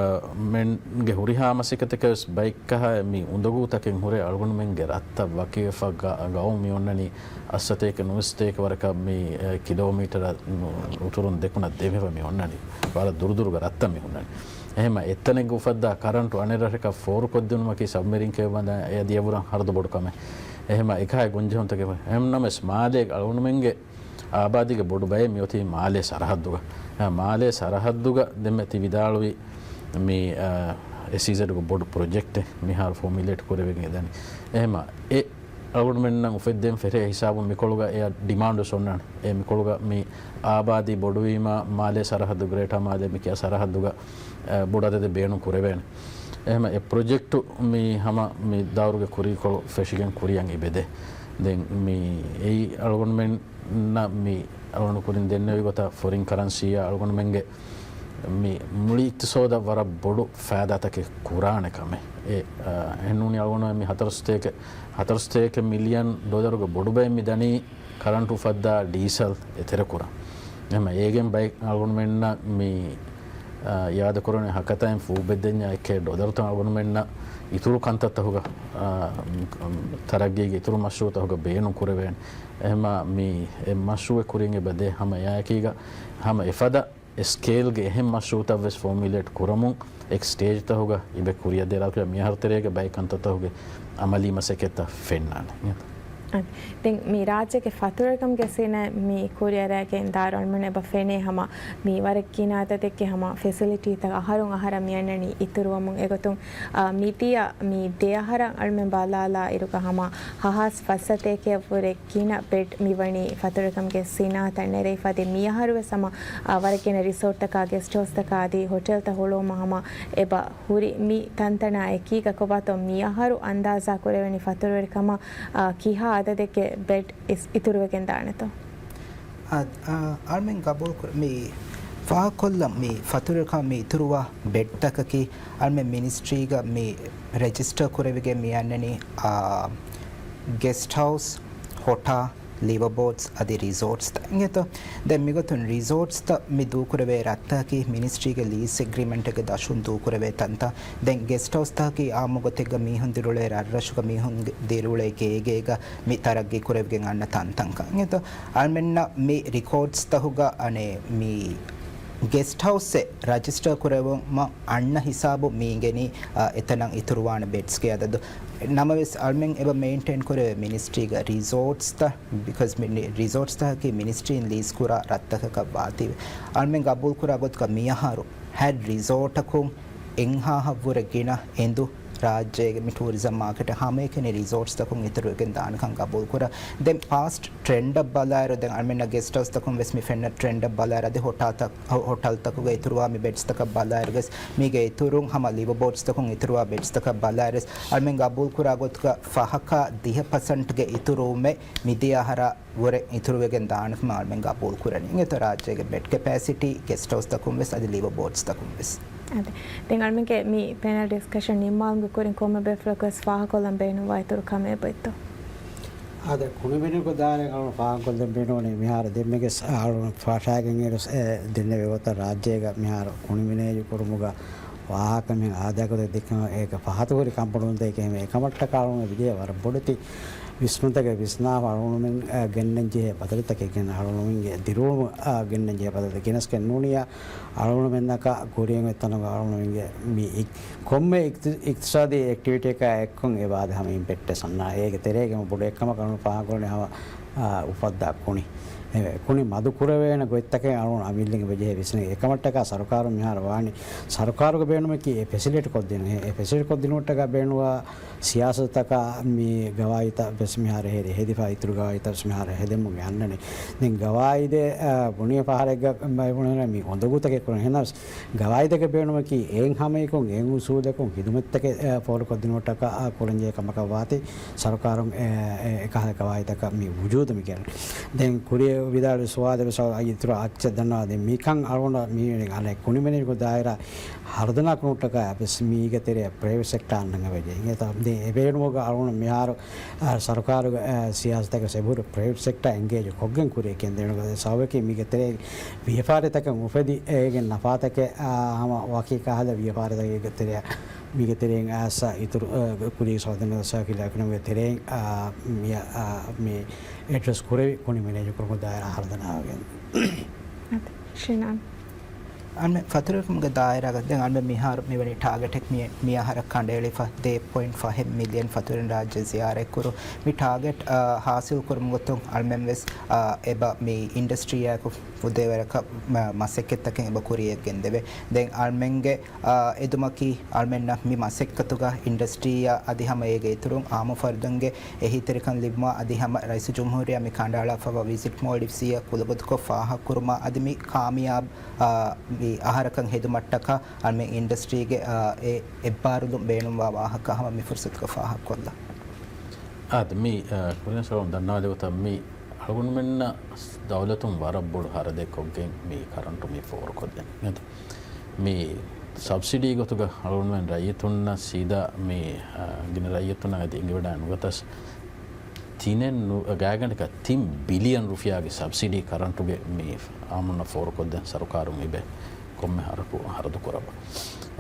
މެންގެ ހުރިހާ މަސައްކަތަކަށް ވެސް ބައެއްކަހައި މި އުނދަގޫތަކެއް ހުރޭ. އަޅުގަނޑުމެންގެ ރަށްތައް ވަކިވެފަ ގަ-، ގައުމު މި އޮންނަނީ އަށްސަތޭކަ ނުވަސަތޭކަ ވަރަކަށް މި، އެ، ކިލޯމީޓަރަށް އުތުރުން ދެކުނަށް ދެމިފަ މި އޮންނަނީ. ވަރަށް ދުރުދުރުގެ ރަށްތައް މި ހުންނަނީ. އެހެން އެއްތަނެއްގަ އުފައްދާ ކަރަންޓު އަނެއް ރަށަކަށް ފޯރުކޮށްދިނުމަކީ ސަބްމެރިން ކެބަލް ބަނދާ އެ ދިޔަ ބުރަން ހަރަދު ބޮޑު ކަމެއް. އެހެން އެކަހައި ގޮންޖެހުންތަކެއް. އެހެންނަމަވެސް މާލޭގެ އަޅުގަނޑުމެންގެ އާބާދީގެ ބޮޑު ބައެއް މިއޮތީ މާލޭ ސަރަހައްދުގަ. އެ، މާލޭ ސަރަހައްދުގަ ދެންމެ ތި ވިދާޅުވި މި، އަ، އެސްއީޒެޑްގެ ބޮޑު ޕްރޮޖެކްޓެއް މިހާރު ފޯމިއުލޭޓް ކުރެވިގެން އެދަނީ. އެހެމަ އެ އަޅުގަނޑުމެންނަށް އުފެއްދެން ފެށޭ ހިސާބުން މިކޮޅުގަ އެއަށް ޑިމާންޑް ވެސް އޮންނާނެ. އެ މިކޮޅުގަ މި އާބާދީ ބޮޑުވީމާ، މާލޭ ސަރަހައްދު، ގްރޭޓާ މާލޭ މި ކިޔާ ސަރަހައްދުގަ، އަ، ބޮޑު އަދަދެއް ބޭނުން ކުރެވޭނެ. އެހެމަ އެ ޕްރޮޖެކްޓު މި ހަމަ މި ދައުރުގެ ކުރީކޮޅު ފެށިގެން ކުރިއަށް އިބެދޭ. ދެން މި އެއީ އަޅުގަނޑުމެން ނަށް މި އަޅުގަނޑު ކުރިން ދެންނެވި ގޮތަށް ފޮރިން ކަރަންސީއާ އަޅުގަނޑުމެންގެ މި މުޅި އިޤްތިޞާދަށް ވަރަށް ބޮޑު ފައިދާތަކެއް ކުރާނެ ކަމެއް. އެ، އަ، އެހެންނޫނީ އަޅުގަނޑު މި ހަތަރުސަތޭކަ، ހަތަރުސަތޭކަ މިލިއަން ޑޮލަރުގެ ބޮޑު ބައެއް މި ދަނީ ކަރަންޓު އުފައްދާ ޑީސަލް އެތެރެކުރަން. އެހެމަ އޭގެން ބައެއް އަޅުގަނޑުމެންނަށް މި، އަ، އިއާދަކުރަނީ ހަކަތައިން ފޫބެއްދެންޏާ އެކޭ ޑޮލަރުތައް އަޅުގަނޑުމެންނަށް އިތުރު ކަންތައްތަކުގަ، އަ، ތަރައްގީގެ އިތުރު މަޝްރޫޢުތަކުގަ ބޭނުން ކުރެވޭނެ. އެހެމަ މި އެ މަޝްރޫޢެއް ކުރިން އެބަ ދޭ ހަމަ އެއާއެކީގަ ހަމަ އެފަދަ އެ ސްކޭލްގެ އެހެން މަޝްރޫޢުތައް ވެސް ފޯމިއުލޭޓް ކުރަމުން އެކް ސްޓޭޖްތަކުގަ އިބެ ކުރިއަށް ދޭ ރާކުރިޔާ މިއަހަރު ތެރޭގަ ބައެއް ކަންތައްތަކުގެ އަމަލީ މަސައްކަތްތައް ފެންނާނެ. ދެން މި ރާއްޖޭގެ ފަތުރުވެރިކަމުގެ ސިނާއަތް މި ކުރިއަރާގެން ދާއިރު އަޅުމެން އެބަ ފެނޭ ހަމަ މި ވަރަށް ގިނަ އަދަދެއްގެ ހަމަ ފެސިލިޓީތައް އަހަރުން އަހަރަށް މި އަންނަނީ އިތުރުވަމުން. އެގޮތުން، އާ، މިދިޔަ މި ދެ އަހަރަށް އަޅުމެން ބަލާލާ އިރުގަ ހަމަ ހަހާސް ފަސްސަތޭކައަށްވުރެ ގިނަ ބެޑް މިވަނީ ފަތުރުވެރިކަމުގެ ސިނާއަތަށް ނެރެވިފަ. ދެން މިއަހަރުވެސް ހަމަ، އާ، ވަރަށް ގިނަ ރިސޯޓްތަކާ، ގެސްޓް ހައުސްތަކާ އަދި ހޮޓެލްތައް ހުޅުވުމަށް ހަމަ އެބަ ހުރި. މި ތަންތަނާ އެކީގަ ކޮބާތޯ މިއަހަރު އަންދާޒާ ކުރެވެނީ ފަތުރުވެރިކަމަށް، އާ، ކިހާ އަދަދެއްގެ ބެޑް އިސް-، އިތުރުވެގެން ދާނެތޯ؟ އާ، އާ، އަޅުމެން ގަބޫލު ކުރ-، މި ފާހަގަކޮށްލަން މި ފަތުރުވެރިކަމަށް މި އިތުރުވާ ބެޑްތަކަކީ އަޅުމެން މިނިސްޓްރީގަ މި ރެޖިސްޓަރ ކުރެވިގެން މި އަންނަނީ، އާ، ގެސްޓް ހައުސް، ހޮޓާ، ލިވަބޯޓްސް އަދި ރިސޯޓްސްތައް އިނގޭތޯ. ދެން މިގޮތުން ރިސޯޓްސްތައް މި ދޫކުރެވޭ ރަށްތަކަކީ މިނިސްޓްރީގެ ލީސް އެގްރިމެންޓެއްގެ ދަށުން ދޫކުރެވޭ ތަންތަން. ދެން ގެސްޓް ހައުސްތަކަކީ އާއްމު ގޮތެއްގަ މީހުން ދިރިއުޅޭ ރަށްރަށުގަ މީހުން ދިރިއުޅޭ ގޭގޭގަ މި ތަރައްގީ ކުރެވިގެން އަންނަ ތަންތަންކަން އިނގޭތޯ. އަޅުމެންނަށް މި ރިކޯޑްސްތަކުގަ އަނެއް މި ގެސްޓް ހައުސްއެއް ރަޖިސްޓަރ ކުރެވުމަށް އަންނަ ހިސާބު މި އިނގެނީ، އަ، އެތަނަށް އިތުރުވާނެ ބެޑްސްގެ އަދަދު. ނަމަވެސް، އަޅުމެން އެބަ މެއިންޓެއިން ކުރެވޭ މިނިސްޓްރީގަ ރިސޯޓްސްތައް، ބިކޮޒް މި-، ރިސޯޓްސްތަކަކީ މިނިސްޓްރީން ލީސް ކުރާ ރަށްތަކަކަށް ވާތީވެ. އަޅުމެން ގަބޫލު ކުރާ ގޮތުގަ މިއަހަރު ހަތް ރިސޯޓަކުން އެއްހާހަށްވުރެ ގިނަ އެނދު ރާއްޖޭގެ މި ޓޫރިޒަމް މާކެޓަށް ހަމައެކަނި ރިސޯޓްސްތަކުން އިތުރުވެގެން ދާނެކަން ގަބޫލުކުރާ. ދެން ޕާސްޓް ޓްރެންޑަށް ބަލާއިރު، ދެން އަޅުމެންނަށް ގެސްޓް ހައުސްތަކުން ވެސް މި ފެންނަ ޓްރެންޑަށް ބަލާއިރު، އަދި ހޮޓާތައް-، ހޮ-، ހޮޓަލްތަކުގަ އިތުރުވާ މި ބެޑްސްތަކަށް ބަލާއިރު ވެސް، މީގެ އިތުރުން ހަމަ ލިވަބޯޓްސްތަކުން އިތުރުވާ ބެޑްސްތަކަށް ބަލާއިރު ވެސް، އަޅުމެން ގަބޫލުކުރާ ގޮތުގަ ފަހަކާ ދިހަ ޕަސެންޓްގެ އިތުރުވުމެއް މިދިޔަ އަހަރާ ވުރެ އިތުރުވެގެން ދާނެކަމަށް އަޅުމެން ގަބޫލުކުރަނީ. އިނގޭތޯ ރާއްޖޭގެ ބެޑް ކެޕޭސިޓީ ގެސްޓް ހައުސްތަކުން ވެސް އަދި ލިވަބޯޓްސްތަކުން ވެސް. އާދެ، ދެން އަޅުމެންގެ މި ޕެނަލް ޑިސްކަޝަން ނިންމާލުމުގެ ކުރިން ކޮންމެ ބޭފުޅަކު ވެސް ފާހަގަކޮށްލަން ބޭނުންވާ އިތުރު ކަމެއް އެބައޮތްތޯ؟ އާދެ، ކުނިބިނިކު ދާއިރާ އަޅުން ފާހަގަކޮށްލަން ބޭނުންވަނީ މިހާރު ދެންމެގެ ސ-، އަޅުން ފަށާގެން އިރު ސް-، އެ، ދެންނެވި ގޮތަށް ރާއްޖޭގަ މިހާރު ކުނި މެނޭޖު ކުރުމުގަ ވާހަކަ މި އާދައިގަ ދެއްކެމަ އޭގެ ފަހަތު ހުރި ކަންބޮޑުވުންތަކެއް އެހެންވެ. އެކަމަށްޓަކާ އަޅުން ވިދޭ ވަރަށް ބޮޑެތި ވިސްނުންތަކެއް ވިސްނާފަ އަޅުގަނޑުމެން، އަ، ގެންނަން ޖެހޭ ބަދަލުތަކެއް ގެން އަޅުގަނޑުމެންގެ ދިރިއުޅުމަށް، އަ، ގެންނަން ޖެހޭ ބަދަލުތައް ގެނެސްގެން ނޫނިއްޔާ އަޅުގަނޑުމެންނަކަށް ކުރިއަށް އޮތް ތަނުގަ އަޅުގަނޑުމެންގެ މި އި-، ކޮންމެ އިގްތި-، އިގްތިސާދީ އެކްޓިވިޓީއަކާ އެއްކޮށް އެބަ އާދެ ހަމަ އިމްޕެކްޓެއް ސަންނާ. އޭގެ ތެރޭގަ ބޮޑު އެއްކަމަކަށް އަޅުގަނޑު ފާހަގަކުރަނީ ހަމަ، އާ، އުފައްދާ ކުނި. އެ، ކުނި މަދު ކުރެވޭނެ ގޮތްތަކެއް އަޅުގަނޑު އަމިއްލައިގެން އެބަޖެހޭ ވިސްނަން. އެކަމަށްޓަކާ ސަރުކާރުން މިހާރު ވާނީ، ސަރުކާރުގެ ބޭނުމަކީ އެ ފެސިލިޓޭޓް ކޮށްދިނުން. އެ، އެ ފެސިލިޓޭޓް ކޮށްދިނުމަށްޓަކާ ބޭނުންވާ ސިޔާސަތުތަކާ މި ގަވާއިދުތައް ވެސް މިހާރު ހެދި، ހެދިފަ އިތުރު ގަވާއިދުތައް ވެސް މިހާރު ހެދެމުން އަންނަނީ. ދެން ގަވާއިދެއް، އާ، ބުނި ފަހަރެއްގަ ބައި ބުނެ މި އުނދަގޫތަކެއް ކުރަން. އެހެންނަމަވެސް ގަވާއިދެއްގެ ބޭނުމަކީ އެހެން ހަމައަކުން އެހެން އުސޫލަކުން ހިދުމަތްތަކެއް، އާ، ފޯރުކޮށްދިނުމަށްޓަކާ، އާ، ކުރަންޖެހޭ ކަމަކަށް ވާތީ ސަރުކާރުން އެ، އެ، އެކަހަލަ ގަވާއިދުތަކަށް މި ވުޖޫދު މި ކެނޑުނީ. ދެން ކުރިއަށް ވިދާޅުވި ސުވާލެއް ވެސް އިތުރަށް އައްޗެއް ދަންނަވާ. ދެން މިކަން އަޅުގަނޑަށް މި އަނެއް ކުނި މެނޭޖްގެ ދާއިރާ ހަރުދަނާ ކުރުމަށްޓަކާ ވެސް މީގެ ތެރެއަށް ޕްރައިވެޓް ސެކްޓާ އަންނަން އެބަޖެހޭ. އެތަ ދެން އެ ބޭނުމުގަ އަޅުގަނޑު މިހާރު، އާ، ސަރުކާރުގެ، އާ، ސިޔާސަތުގެ ސެބުރު ޕްރައިވެޓް ސެކްޓާ އެންގޭޖް ކޮށްގެން ކުރިއަށް ގެންދެވޭނެ ސަބަބަކީ މީގެ ތެރޭ ވިޔަފާރިތަކެއް އުފެދި އޭގެ ނަފާތަކެއް، އާ، ހަމަ ވަކި ކަހަލަ ވިޔަފާރިތަކެއްގެ ތެރެއަށް މީގެ ތެރެއިން އައިސް އިތުރު، އަ، ކުރީ ސައުދަން ސާކިލް އެކޮނޮމީގެ ތެރެއިން، އަ، މި، އަ، މި އެޑްރެސް ކުރެވި ކުނި މެނޭޖު ކުރުމުގެ ދާއިރާ ހަރުދަނާވެގެން. ޝިނާން. އަންމެ ފަތުރުވެރިކަމުގެ ދާއިރާގަ ދެން އަންމެ މިހާރު މިވަނީ ޓާގެޓެއް މި، މި އަހަރަށް ކަނޑައެޅިފަ ދެ ޕޮއިންޓް ފަހެއް މިލިއަން ފަތުރުވެރިން ރާއްޖެ ޒިޔާރަތް ކުރު. މި ޓާގެޓް، އަ، ހާސިލް ކުރުމުގެ ގޮތުން އަންމެން ވެސް، އަ، އެބަ މި އިންޑަސްޓްރީއާއެކު ފުދޭވަރަކަށް މަ-، މަސައްކަތްތަކެއް އެބަ ކުރިއަށް ގެންދެވޭ. ދެން އަންމެންގެ އާ، އެދުމަކީ އަޅުމެންނަށް މި މަސައްކަތުގަ އިންޑަސްޓްރީއާ އަދި ހަމަ އޭގެ އިތުރުން އާއްމު ފަރުދުންގެ އެހީތެރިކަން ލިބުމާ އަދި ހަމަ ރައީސުލްޖުމްހޫރިއްޔާ މި ކަނޑައަޅާފައިވާ ވިޒިޓް މޯލްޑިވްސްއަށް ކުލަގަދަކޮށް ފާހަގަކުރުމާ އަދި މި ކާމިޔާބު، އާ، މި އަހަރަކަށް ހެދުމަށްޓަކާ އަޅުމެން އިންޑަސްޓްރީގެ، އާ، އެ އެއްބާރުލުން ބޭނުންވާ ވާހަކަ ހަމަ މި ފުރުސަތުގަ ފާހަގަކޮށްލަން. އާދެ، މި، އާ، ކުރިން ސަލާމް ދަންނަވާލި ގޮތަށް މި އަޅުގަނޑުމެންނަށް ދައުލަތުން ވަރަށް ބޮޑު ހަރަދެއް ކޮށްގެން މި ކަރަންޓު މި ފޯރުކޮށްދޭނެ. މި ސަބްސިޑީ ގޮތުގަ އަޅުގަނޑުމެން ރައްޔިތުންނަށް ސީދާ މި، އަ، ގިނަ ރައްޔިތުންނަށް އަދި އެނގިވަޑައި ނުގަތަސް، ތިނެއް ނު-، ގާތްގަނޑަކަށް ތިން ބިލިއަން ރުފިޔާގެ ސަބްސިޑީ ކަރަންޓުގެ މި އާއްމުންނަށް ފޯރުކޮށްދޭން ސަރުކާރުން އިބެ ކޮންމެ ހަރަކު ހަރަދު ކުރައްވާ.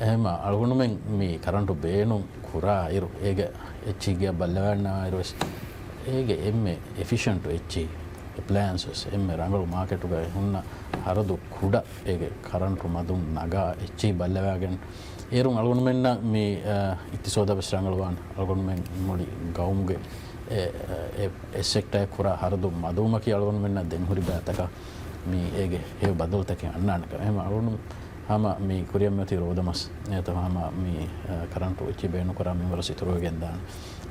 އެހެންމަ އަޅުގަނޑުމެން މި ކަރަންޓު ބޭނުން ކުރާ އިރު، އޭގެ އެއްޗިހި ބައްލަވާންނަވާއިރު ވެސް، އޭގެ އެންމެ އެފިޝަންޓު އެއްޗިހި އެޕްލަޔަންސަސް، އެންމެ ރަނގަޅު މާކެޓުގައި ހުންނަ ހަރަދު ކުޑަ އޭގެ ކަރަންޓު މަދުން ނަގާ އެއްޗިހި ބައްލަވާގެން، އޭރުން އަޅުގަނޑުމެންނަށް މި، އަ، އިޤްތިޞާދަށް ވެސް ރަނގަޅުވާން އަޅުގަނޑުމެން މުޅި ގައުމުގެ އެ، އެ، އެ ސެކްޓަރ ކުރާ ހަރަދު މަދުވުމަކީ އަޅުގަނޑުމެންނަށް ދެން ހުރި ބައިތަކަށް މި އޭގެ ހެޔޮ ބަދަލުތަކެއް އަންނާނެކަން. އެހެން އަޅުގަނޑު ހަމަ މި ކުރިއަށް މިއޮތީ ރޯދަމަސް އެތަ ހަމަ މި، އަ، ކަރަންޓު އެއްޗި ބޭނުން ކުރާ މިންވަރު އިތުރުވެގެން ދާނެ.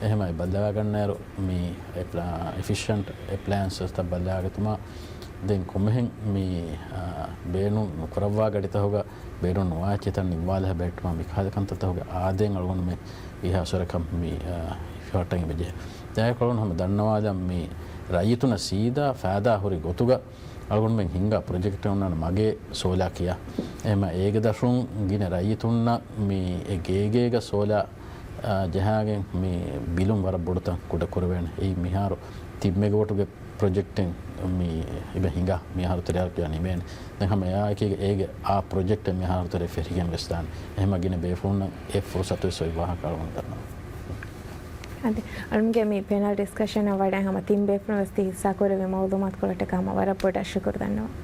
އެހެމަ އެ ބައްލަވާގަންނައިރު މި އެޕްލާ-، އެފިޝަންޓް އެޕްލަޔަންސަސްތައް ބައްލަވާގަތުމާ ދެން ކޮންމެހެން މި، އަ، ބޭނުން ނުކުރައްވާ ގަޑިތަކުގަ ބޭނުން ނުވާ އެއްޗެތައް ނިއްވާލަހަ ބެހެއްޓުމާ މި ކަހަލަ ކަންތައްތަކުގެ އާދޭން އަޅުގަނޑުމެން އިހާސުވެރިކަން މި، އަ، ހިފަހައްޓަން އެބަޖެހޭ. ދާއިރުކޮޅުން ހަމަ ދަންނަވާލަން މި ރައްޔިތުންނަށް ސީދާ ފައިދާ ހުރި ގޮތުގަ އަޅުގަނޑުމެން ހިންގާ ޕްރޮޖެކްޓެއް އޮންނާނެ މަގޭ ސޯލާ ކިޔާ. އެހެމަ އޭގެ ދަށުން ގިނަ ރައްޔިތުންނަށް މި އެ ގޭގޭގަ ސޯލާ، އަ، ޖަހާގެން މި ބިލުން ވަރަށް ބޮޑުތަން ކުޑަ ކުރެވޭނެ. އެއީ މިހާރު ތިން މެގަވަޓުގެ ޕްރޮޖެކްޓެއް މި އިބެ ހިނގާ މިހާރު ތެރެއަށް ކިޔާ ނިމޭނެ. ދެން ހަމަ އެއާއެކީގަ އޭގެ އާ ޕްރޮޖެކްޓެއް މިހާރު ތެރެ ފެށިގެން ވެސް ދާނެ. އެހެމަ ގިނަ ބޭފުޅުންނަށް އެ ފުރުސަތު ވެސް އޮތް ވާހަކަ އަޅުގަނޑު ދަންނަވަން. އަދި އަޅުގަނޑުގެ މި ޕެނަލް ޑިސްކަޝަނަށް ވަޑައި ހަމަ ތިން ބޭފުޅުން ވެސް ތި ހިއްސާކުރެއްވި މައުލޫމާތުކޮޅަށްޓަކާ ހަމަ ވަރަށް ބޮޑަށް ޝުކުރު ދަންނަވަން.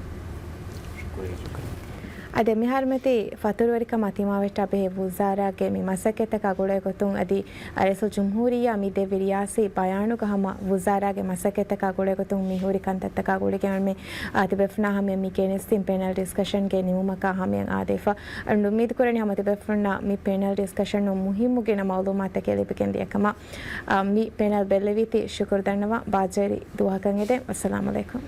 އަދި މިހާރު މިއޮތީ ފަތުރުވެރިކަމާ ތިމާވެއްޓާ ބެހޭ ވުޒާރާގެ މި މަސައްކަތްތަކާ ގުޅޭގޮތުން އަދި ރައީސުލްޖުމްހޫރިއްޔާ މި ދެއްވި ރިޔާސީ ބަޔާނުގަ ހަމަ ވުޒާރާގެ މަސައްކަތްތަކާ ގުޅޭގޮތުން މި ހުރި ކަންތައްތަކާ ގުޅިގެން އަޅުމެން އާ ތިބޭފުޅުންނާ ހަމަޔަށް މި ގެނެސްދިން ޕެނަލް ޑިސްކަޝަންގެ ނިމުމަކާ ހަމަޔަށް އާދެފަ. އަޅުގަނޑު އުއްމީދު ކުރަނީ ހަމަ ތިބޭފުޅުންނަށް މި ޕެނަލް ޑިސްކަޝަނުން މުހިއްމު ގިނަ މައުލޫމާތުތަކެއް ލިބިގެން ދިޔަ ކަމަށް. އާ، މި ޕެނަލް ބެއްލެވީތީ ޝުކުރު ދަންނަވަން. ބާއްޖަވެރި ދުވަހަކަށް އެދެން. ވައްސަލާމް އަލައިކުމް.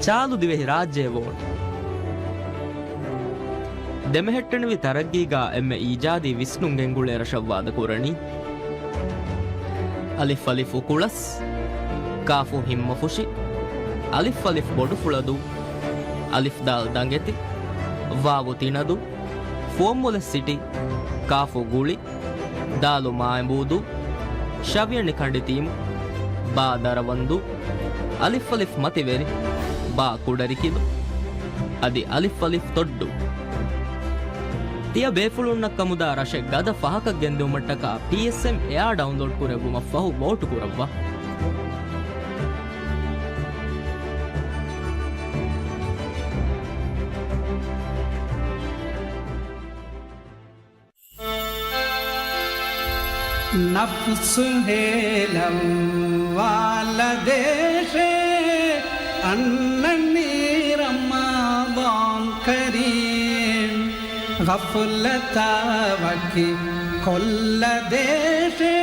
ޗާލު ދިވެހިރާއްޖެ ވޯޓް. ދެމެހެއްޓެނިވި ތަރައްގީގާ އެންމެ އީޖާދީ ވިސްނުން ގެންގުޅޭ ރަށަށް ވާދަކުރަނީ. އަލިފް އަލިފް އުކުޅަސް، ކާފު ހިންމަފުށި، އަލިފް އަލިފް ބޮޑުފުޅަދޫ، އަލިފް ދާލް ދަނގެތި، ވާވު ތިނަދޫ، ފުވައްމުލައްސިޓި، ކާފު ގުޅި، ދާލު މާއެނބޫދޫ، ޝަވިޔަނި ކަނޑިތީމު، ބާ ދަރަވަންދޫ، އަލިފް އަލިފް މަތިވެރި، ބާ ކުޑަރިކިލު، އަދި އަލިފް އަލިފް ތޮއްޑޫ. ތިޔަ ބޭފުޅުންނަށް ކަމުދާ ރަށެއް ގަދަ ފަހަކަށް ގެންދިއުމަށްޓަކާ ޕީއެސްއެމް އެއާ ޑައުންލޯޑް ކުރެއްވުމަށްފަހު ވޯޓު ކުރައްވާ. ނަފްސު ހޭލަން ވާލަދޭށޭ، އަންނަނީ ރަމަޟާން ކަރީމް. ޣަފުލަތާ ވަކި ކޮށްލަދޭށޭ،